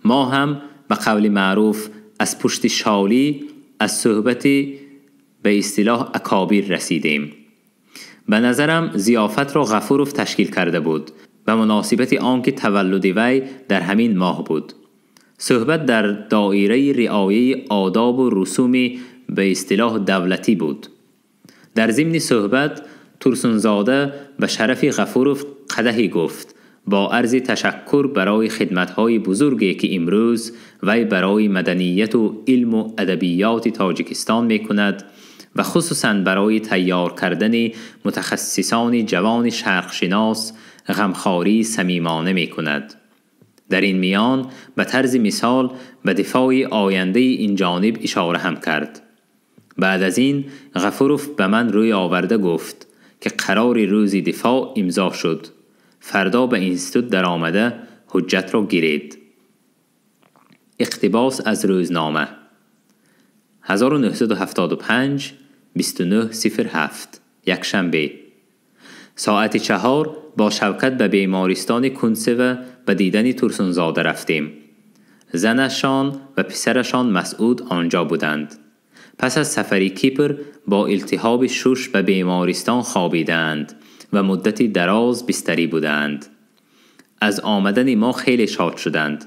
ما هم به قول معروف از پشت شالی از صحبت به اصطلاح اکابر رسیدیم. به نظرم ضیافت را غفوروف تشکیل کرده بود به مناسبت آنکه تولد وی در همین ماه بود. صحبت در دایره رعایه آداب و رسوم به اصطلاح دولتی بود. در ضمن صحبت ترسونزاده به شرف غفوروف قدحی گفت با عرض تشکر برای خدمت‌های بزرگی که امروز وی برای مدنیت و علم و ادبیات تاجیکستان می‌کند و خصوصاً برای تیار کردن متخصصان جوان شرقشناس غمخواری صمیمانه می‌کند. در این میان به طرز مثال به دفاع آینده این جانب اشاره هم کرد. بعد از این غفوروف به من روی آورده گفت که قرار روز دفاع امضا شد. فردا به اینستیتوت در آمده حجت را گیرید. اقتباس از روزنامه 1975 29/07 یک شنبه ساعت 4 با شوکت به بیمارستان کنسوه به دیدن ترسونزاده رفتیم. زنشان و پسرشان مسعود آنجا بودند. پس از سفری کیپر با التهاب شش به بیمارستان خوابیدند و مدتی دراز بستری بودند. از آمدن ما خیلی شاد شدند.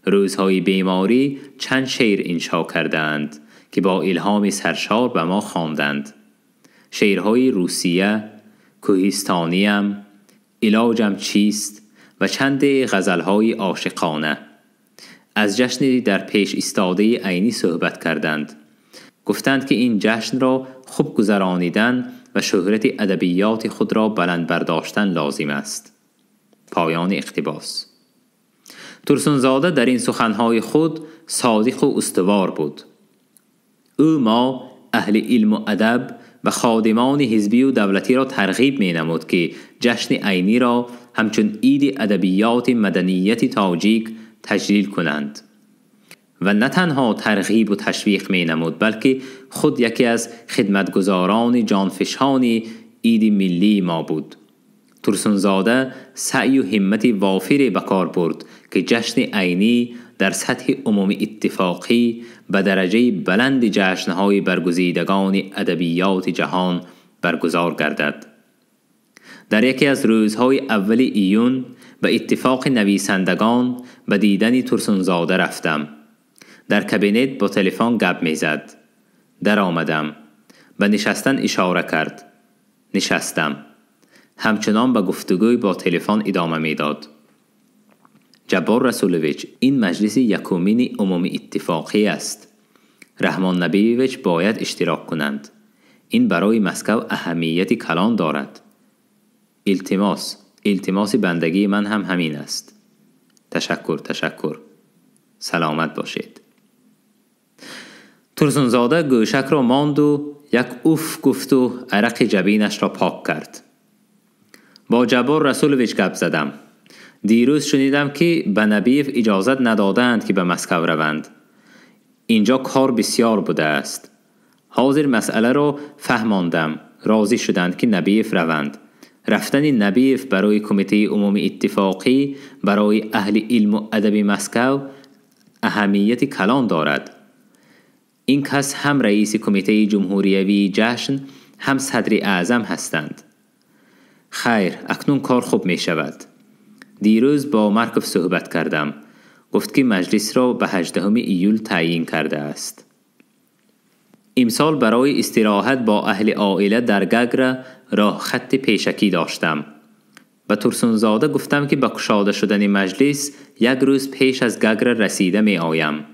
روزهای بیماری چند شعر انشا کردند که با الهام سرشار به ما خواندند. شعرهای روسیه، کوهستانیم، علاجم چیست و چند غزلهای عاشقانه. از جشن در پیش ایستاده عینی صحبت کردند. گفتند که این جشن را خوب گذرانیدن و شهرت ادبیات خود را بلند برداشتن لازم است. پایان اقتباس. ترسونزاده در این سخنهای خود صادق و استوار بود. او ما اهل علم و ادب و خادمان حزبی و دولتی را ترغیب می نمود که جشن عینی را همچون عید ادبیات مدنیت تاجیک تجلیل کنند و نه تنها ترغیب و تشویق می نمود، بلکه خود یکی از خدمتگزاران جانفشان عید ملی ما بود. ترسونزاده سعی و همت وافر به کار برد که جشن عینی در سطح عمومی اتفاقی به درجه بلند جشن‌های برگزیدگان ادبیات جهان برگزار گردد. در یکی از روزهای اول ایون به اتفاق نویسندگان به دیدن ترسونزاده رفتم. در کابینت با تلفن گپ میزد. در آمدم. به نشستن اشاره کرد. نشستم. همچنان به گفتگوی با تلفن ادامه میداد. جبار رسولویچ، این مجلس یکمین عمومی اتفاقی است. رحمان نبیویچ باید اشتراک کنند. این برای مسکو اهمیت کلان دارد. التماس بندگی من هم همین است. تشکر. سلامت باشید. ترسونزاده گوشک را ماند و یک اوف گفت و عرق جبینش را پاک کرد. با جبار رسولویچ گپ زدم. دیروز شنیدم که به نبیف اجازت ندادند که به مسکو روند. اینجا کار بسیار بوده است. حاضر مسئله را فهماندم. راضی شدند که نبیف روند. رفتن نبیف برای کمیته عمومی اتفاقی برای اهل علم و ادب مسکو اهمیت کلان دارد. این کس هم رئیس کمیته جمهوریوی جشن هم صدر اعظم هستند. خیر، اکنون کار خوب می شود. دیروز با مرکف صحبت کردم. گفت که مجلس را به 18 ایول تعیین کرده است. امسال برای استراحت با اهل عائله در گگره راه خط پیشکی داشتم. به ترسونزاده گفتم که با کشاده شدن مجلس یک روز پیش از گگره رسیده می آیم.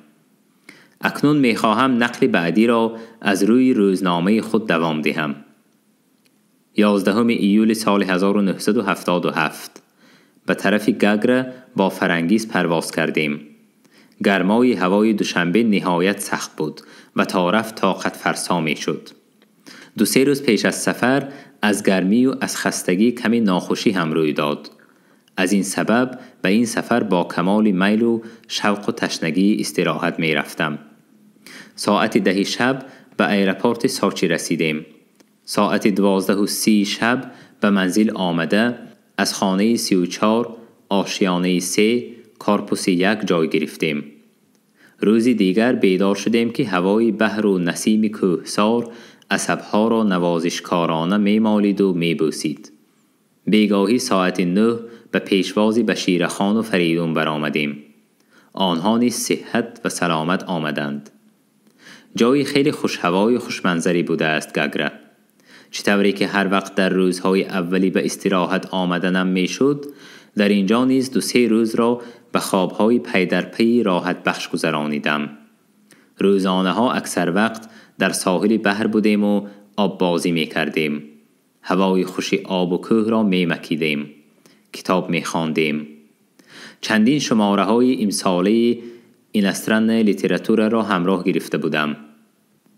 اکنون می خواهم نقل بعدی را از روی روزنامه خود دوام دهم. 11 ایول سال 1977 به طرف گگره با فرنگیز پرواز کردیم. گرمای هوای دوشنبه نهایت سخت بود و تا رفت طاقت فرسا می شد. 2-3 روز پیش از سفر از گرمی و از خستگی کمی ناخوشی هم روی داد. از این سبب به این سفر با کمال میل و شوق و تشنگی استراحت می رفتم. ساعت 10 شب به ایرپورت ساچی رسیدیم. ساعت 12:30 شب به منزل آمده از خانه 34 آشیانه 3 کارپوس 1 جای گرفتیم. روزی دیگر بیدار شدیم که هوای بحر و نسیم کوهسار عصبها را نوازشکارانه میمالید و میبوسید. بیگاهی ساعت 9 به پیشواز بشیر خان و فریدون برآمدیم. آنها نیز صحت و سلامت آمدند. جایی خیلی خوشهوای و خوشمنظری بوده است گگره. چطوری که هر وقت در روزهای اولی به استراحت آمدنم میشد، در اینجا نیز 2-3 روز را به خوابهای پی در پی راحت بخش گذرانیدم. روزانه ها اکثر وقت در ساحل بحر بودیم و آب بازی می کردیم. هوای خوش آب و کوه را می مکیدیم. کتاب می خواندیم. چندین شماره های امساله اینسترن لیتراتور را همراه گرفته بودم.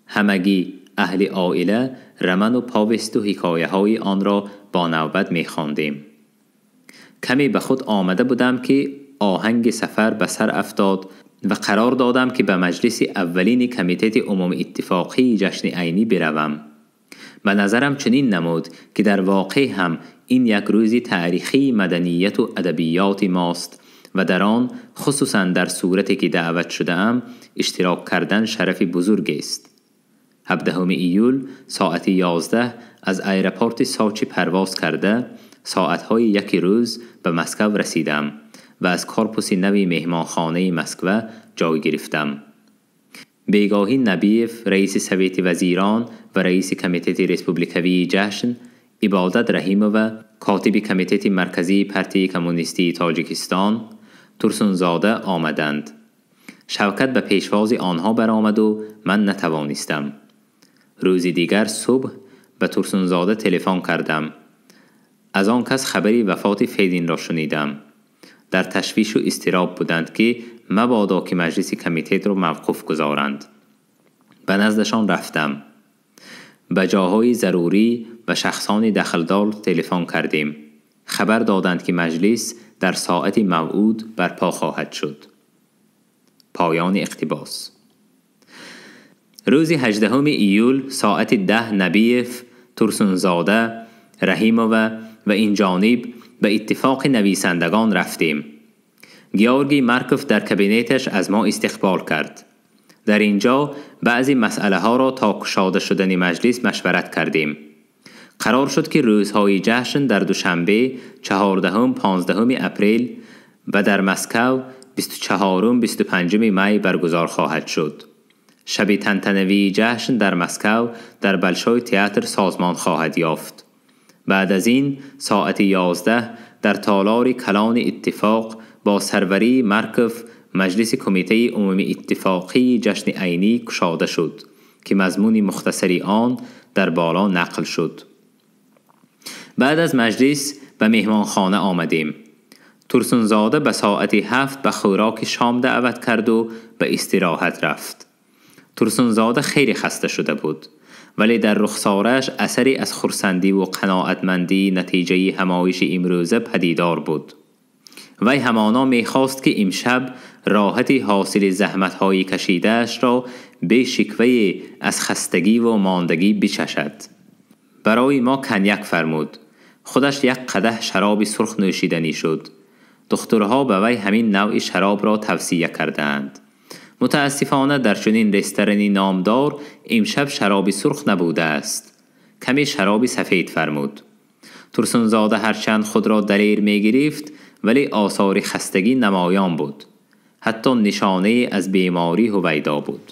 همگی اهل عائله رمان و پاوست و حکایه های آن را با نوبت می خواندیم. کمی به خود آمده بودم که آهنگ سفر به سر افتاد و قرار دادم که به مجلس اولین کمیته عمومی اتفاقی جشن عینی بروم. به نظرم چنین نمود که در واقع هم این یک روز تاریخی مدنیت و ادبیات ماست و در آن خصوصا در صورتی که دعوت شده ام اشتراک کردن شرف بزرگ است. 17 ایول ساعت 11 از ایرپورت ساچی پرواز کرده ساعتهای یک روز به مسکو رسیدم و از کارپوس نوی مهمانخانه مسکو جای گرفتم. بیگاهی نبیف رئیس سویت وزیران و رئیس کمیته رسپوبلیکوی جشن، عبادت رحیمova کاتب کمیته مرکزی پارتی کمونیستی تاجیکستان، ترسونزاده آمدند. شوکت به پیشواز آنها برآمد و من نتوانستم. روز دیگر صبح به ترسونزاده تلفن کردم. از آن کس خبری وفات فیدین را شنیدم. در تشویش و اضطراب بودند که مبادا که مجلس کمیته را موقوف گذارند. به نزدشان رفتم. به جاهای ضروری و شخصان دخلدار تلفن کردیم. خبر دادند که مجلس در ساعت موعود برپا خواهد شد. پایان اقتباس. روز 18 ایول ساعت 10 نبیف، ترسونزاده، رحیمova و این جانب به اتفاق نویسندگان رفتیم. گیورگی مارکوف در کابینتش از ما استقبال کرد. در اینجا بعضی مسئله ها را تا کشاده شدن مجلس مشورت کردیم. قرار شد که روزهای جشن در دوشنبه 14 15 اپریل و در مسکو 24 25 می برگزار خواهد شد. شب تنتنوی جشن در مسکو در بلشوی تئاتر سازمان خواهد یافت. بعد از این ساعت 11 در تالار کلان اتفاق با سروری مارکوف مجلس کمیته عمومی اتفاقی جشن عینی کشاده شد که مضمون مختصری آن در بالا نقل شد. بعد از مجلس به مهمانخانه آمدیم. ترسونزاده به ساعت 7 به خوراک شام دعوت کرد و به استراحت رفت. ترسونزاده خیلی خسته شده بود، ولی در رخسارش اثری از خرسندی و قناعتمندی نتیجه همایش امروزه پدیدار بود. وی همانا میخواست که امشب راحتی حاصل زحمت‌های کشیده‌اش را به شکوه از خستگی و ماندگی بچشد. برای ما کنیک فرمود. خودش یک قدح شراب سرخ نوشیدنی شد. دکترها به وی همین نوع شراب را توصیه کردند. متاسفانه در چنین رستورانی نامدار امشب شراب سرخ نبوده است. کمی شراب سفید فرمود. ترسونزاده هرچند خود را دلیر می گرفت، ولی آثار خستگی نمایان بود. حتی نشانه از بیماری هویدا بود.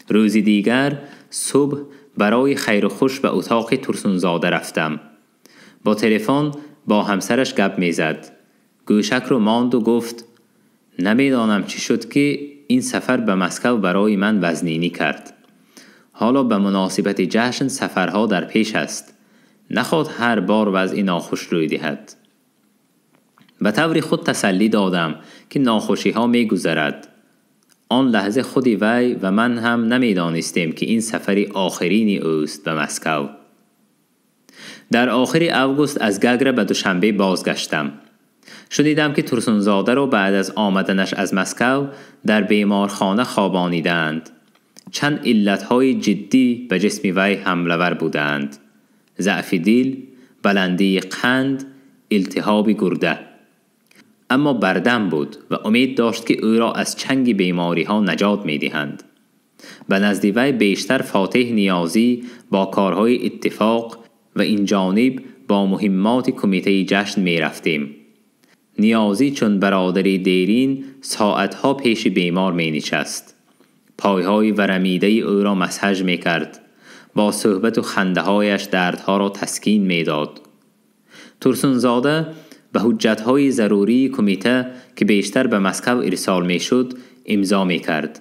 روز دیگر صبح برای خیر و خوش به اتاق ترسونزاده رفتم. با تلفن با همسرش گپ میزد. گوشک رو ماند و گفت نمیدانم چی شد که این سفر به مسکو برای من وزنینی کرد. حالا به مناسبت جشن سفرها در پیش است. نخواد هر بار وضع ناخوش روی دهد. به طور خود تسلی دادم که ناخوشی ها می گذرد. آن لحظه خودی وی و من هم نمی دانستیم که این سفر آخرینی اوست به مسکو. در آخر اوگوست از گگره به دوشنبه بازگشتم. شنیدم که ترسونزاده را بعد از آمدنش از مسکو در بیمارخانه خوابانیدند. چند علتهای جدی به جسم وی حمله ور بودند: ضعف دل، بلندی قند، التهاب گرده. اما بردم بود و امید داشت که او را از چنگ بیماری ها نجات می دهند. به نزد وی بیشتر فاتح نیازی با کارهای اتفاق و این جانب با مهمات کمیته جشن می رفتیم. نیازی چون برادری دیرین ساعتها پیش بیمار می نشست. پایهای ورمیده او را مسحج می کرد. با صحبت و خنده هایش دردها را تسکین می داد. ترسونزاده به حجتهای ضروری کمیته که بیشتر به مسکو ارسال می شد امضا می کرد.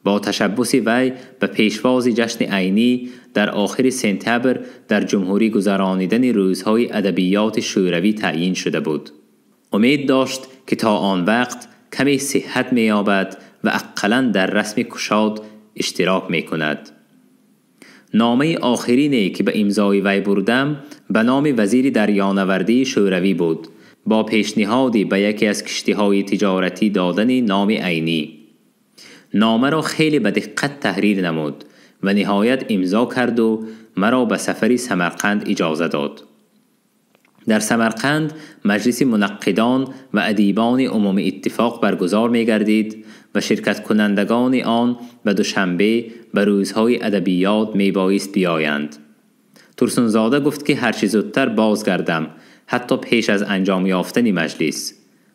با تشبث وی به پیشواز جشن عینی در آخر سپتامبر در جمهوری گذرانیدن روزهای ادبیات شوروی تعیین شده بود. امید داشت که تا آن وقت کمی صحت می یابد و اقلاً در رسم کشاد اشتراک می کند. نامه آخرینی که به امضای وی بردم به نام وزیر دریانوردی شوروی بود، با پیشنهادی به یکی از کشتی‌های تجارتی دادن نام عینی. نامه را خیلی به دقت تحریر نمود و نهایت امضا کرد و مرا به سفری سمرقند اجازه داد. در سمرقند مجلس منقدان و ادیبان عمومی اتفاق برگزار می گردید و شرکت کنندگان آن به دوشنبه به روزهای ادبیات می بایست بیایند. ترسونزاده گفت که هرچی زودتر بازگردم، حتی پیش از انجام یافتن مجلس.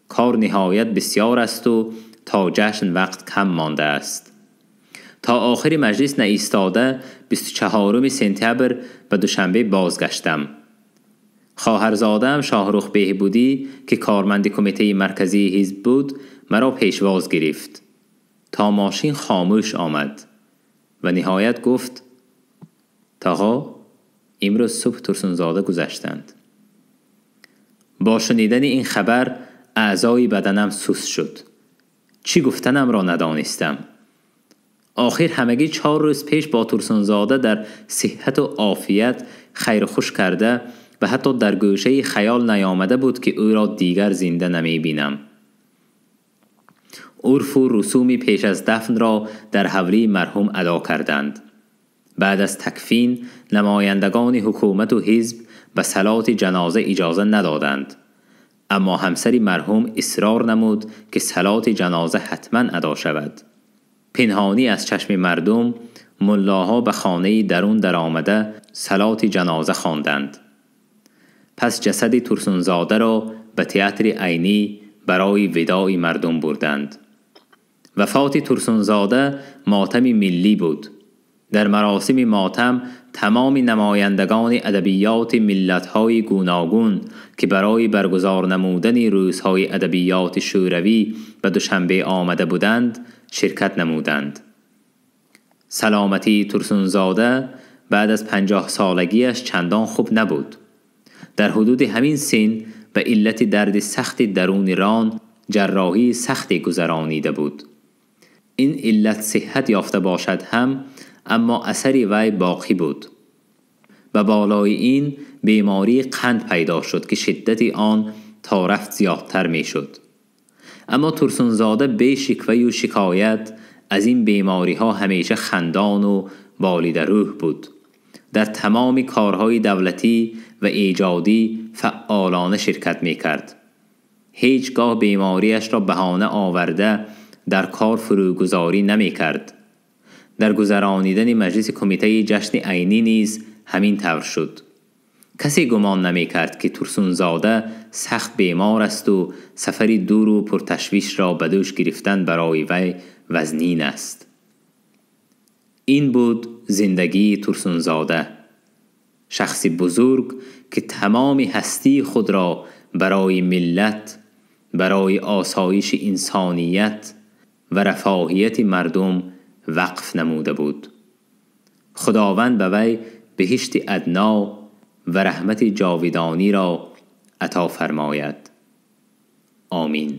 کار نهایت بسیار است و تا جشن وقت کم مانده است. تا آخر مجلس نایستاده 24 سپتامبر به دوشنبه بازگشتم. خواهرزاده‌ام شاهرخ بهبودی که کارمند کمیته مرکزی حزب بود مرا پیشواز گرفت. تا ماشین خاموش آمد و نهایت گفت تاقا امروز صبح ترسونزاده گذشتند. با شنیدن این خبر اعضای بدنم سست شد. چی گفتنم را ندانستم. آخر همگی 4 روز پیش با ترسونزاده در صحت و عافیت خیر خوش کرده و حتی در گوشه خیال نیامده بود که او را دیگر زنده نمی بینم. عرف و رسوم پیش از دفن را در حولی مرحوم ادا کردند. بعد از تکفین نمایندگان حکومت و حزب به صلات جنازه اجازه ندادند، اما همسر مرحوم اصرار نمود که صلات جنازه حتما ادا شود. پنهانی از چشم مردم ملاها به خانه درون در آمده صلات جنازه خواندند. پس جسد ترسونزاده را به تئاتر عینی برای وداع مردم بردند. وفات ترسونزاده ماتم ملی بود. در مراسم ماتم تمام نمایندگان ادبیات ملت‌های گوناگون که برای برگزار نمودن روزهای ادبیات شوروی به دوشنبه آمده بودند شرکت نمودند. سلامتی ترسونزاده بعد از 50 سالگیش چندان خوب نبود. در حدود همین سن به علت درد سخت درون ران جراحی سختی گذرانیده بود. این علت صحت یافته باشد هم، اما اثر وی باقی بود. و بالای این بیماری قند پیدا شد که شدت آن تا رفت زیادتر می شد. اما ترسونزاده بی شکوه و شکایت از این بیماری ها همیشه خندان و بالیده روح بود. در تمام کارهای دولتی و ایجادی فعالانه شرکت می کرد. هیچگاه بیماریش را بهانه آورده در کار فروگذاری نمی کرد. در گذرانیدن مجلس کمیته جشن عینی نیز همین طور شد. کسی گمان نمی کرد که ترسونزاده سخت بیمار است و سفری دور و پرتشویش را به دوش گرفتن برای وی وزنین است. این بود زندگی ترسونزاده، شخصی بزرگ که تمام هستی خود را برای ملت، برای آسایش انسانیت و رفاهیت مردم وقف نموده بود. خداوند به وی بهشت ادنا و رحمت جاودانی را عطا فرماید. آمین.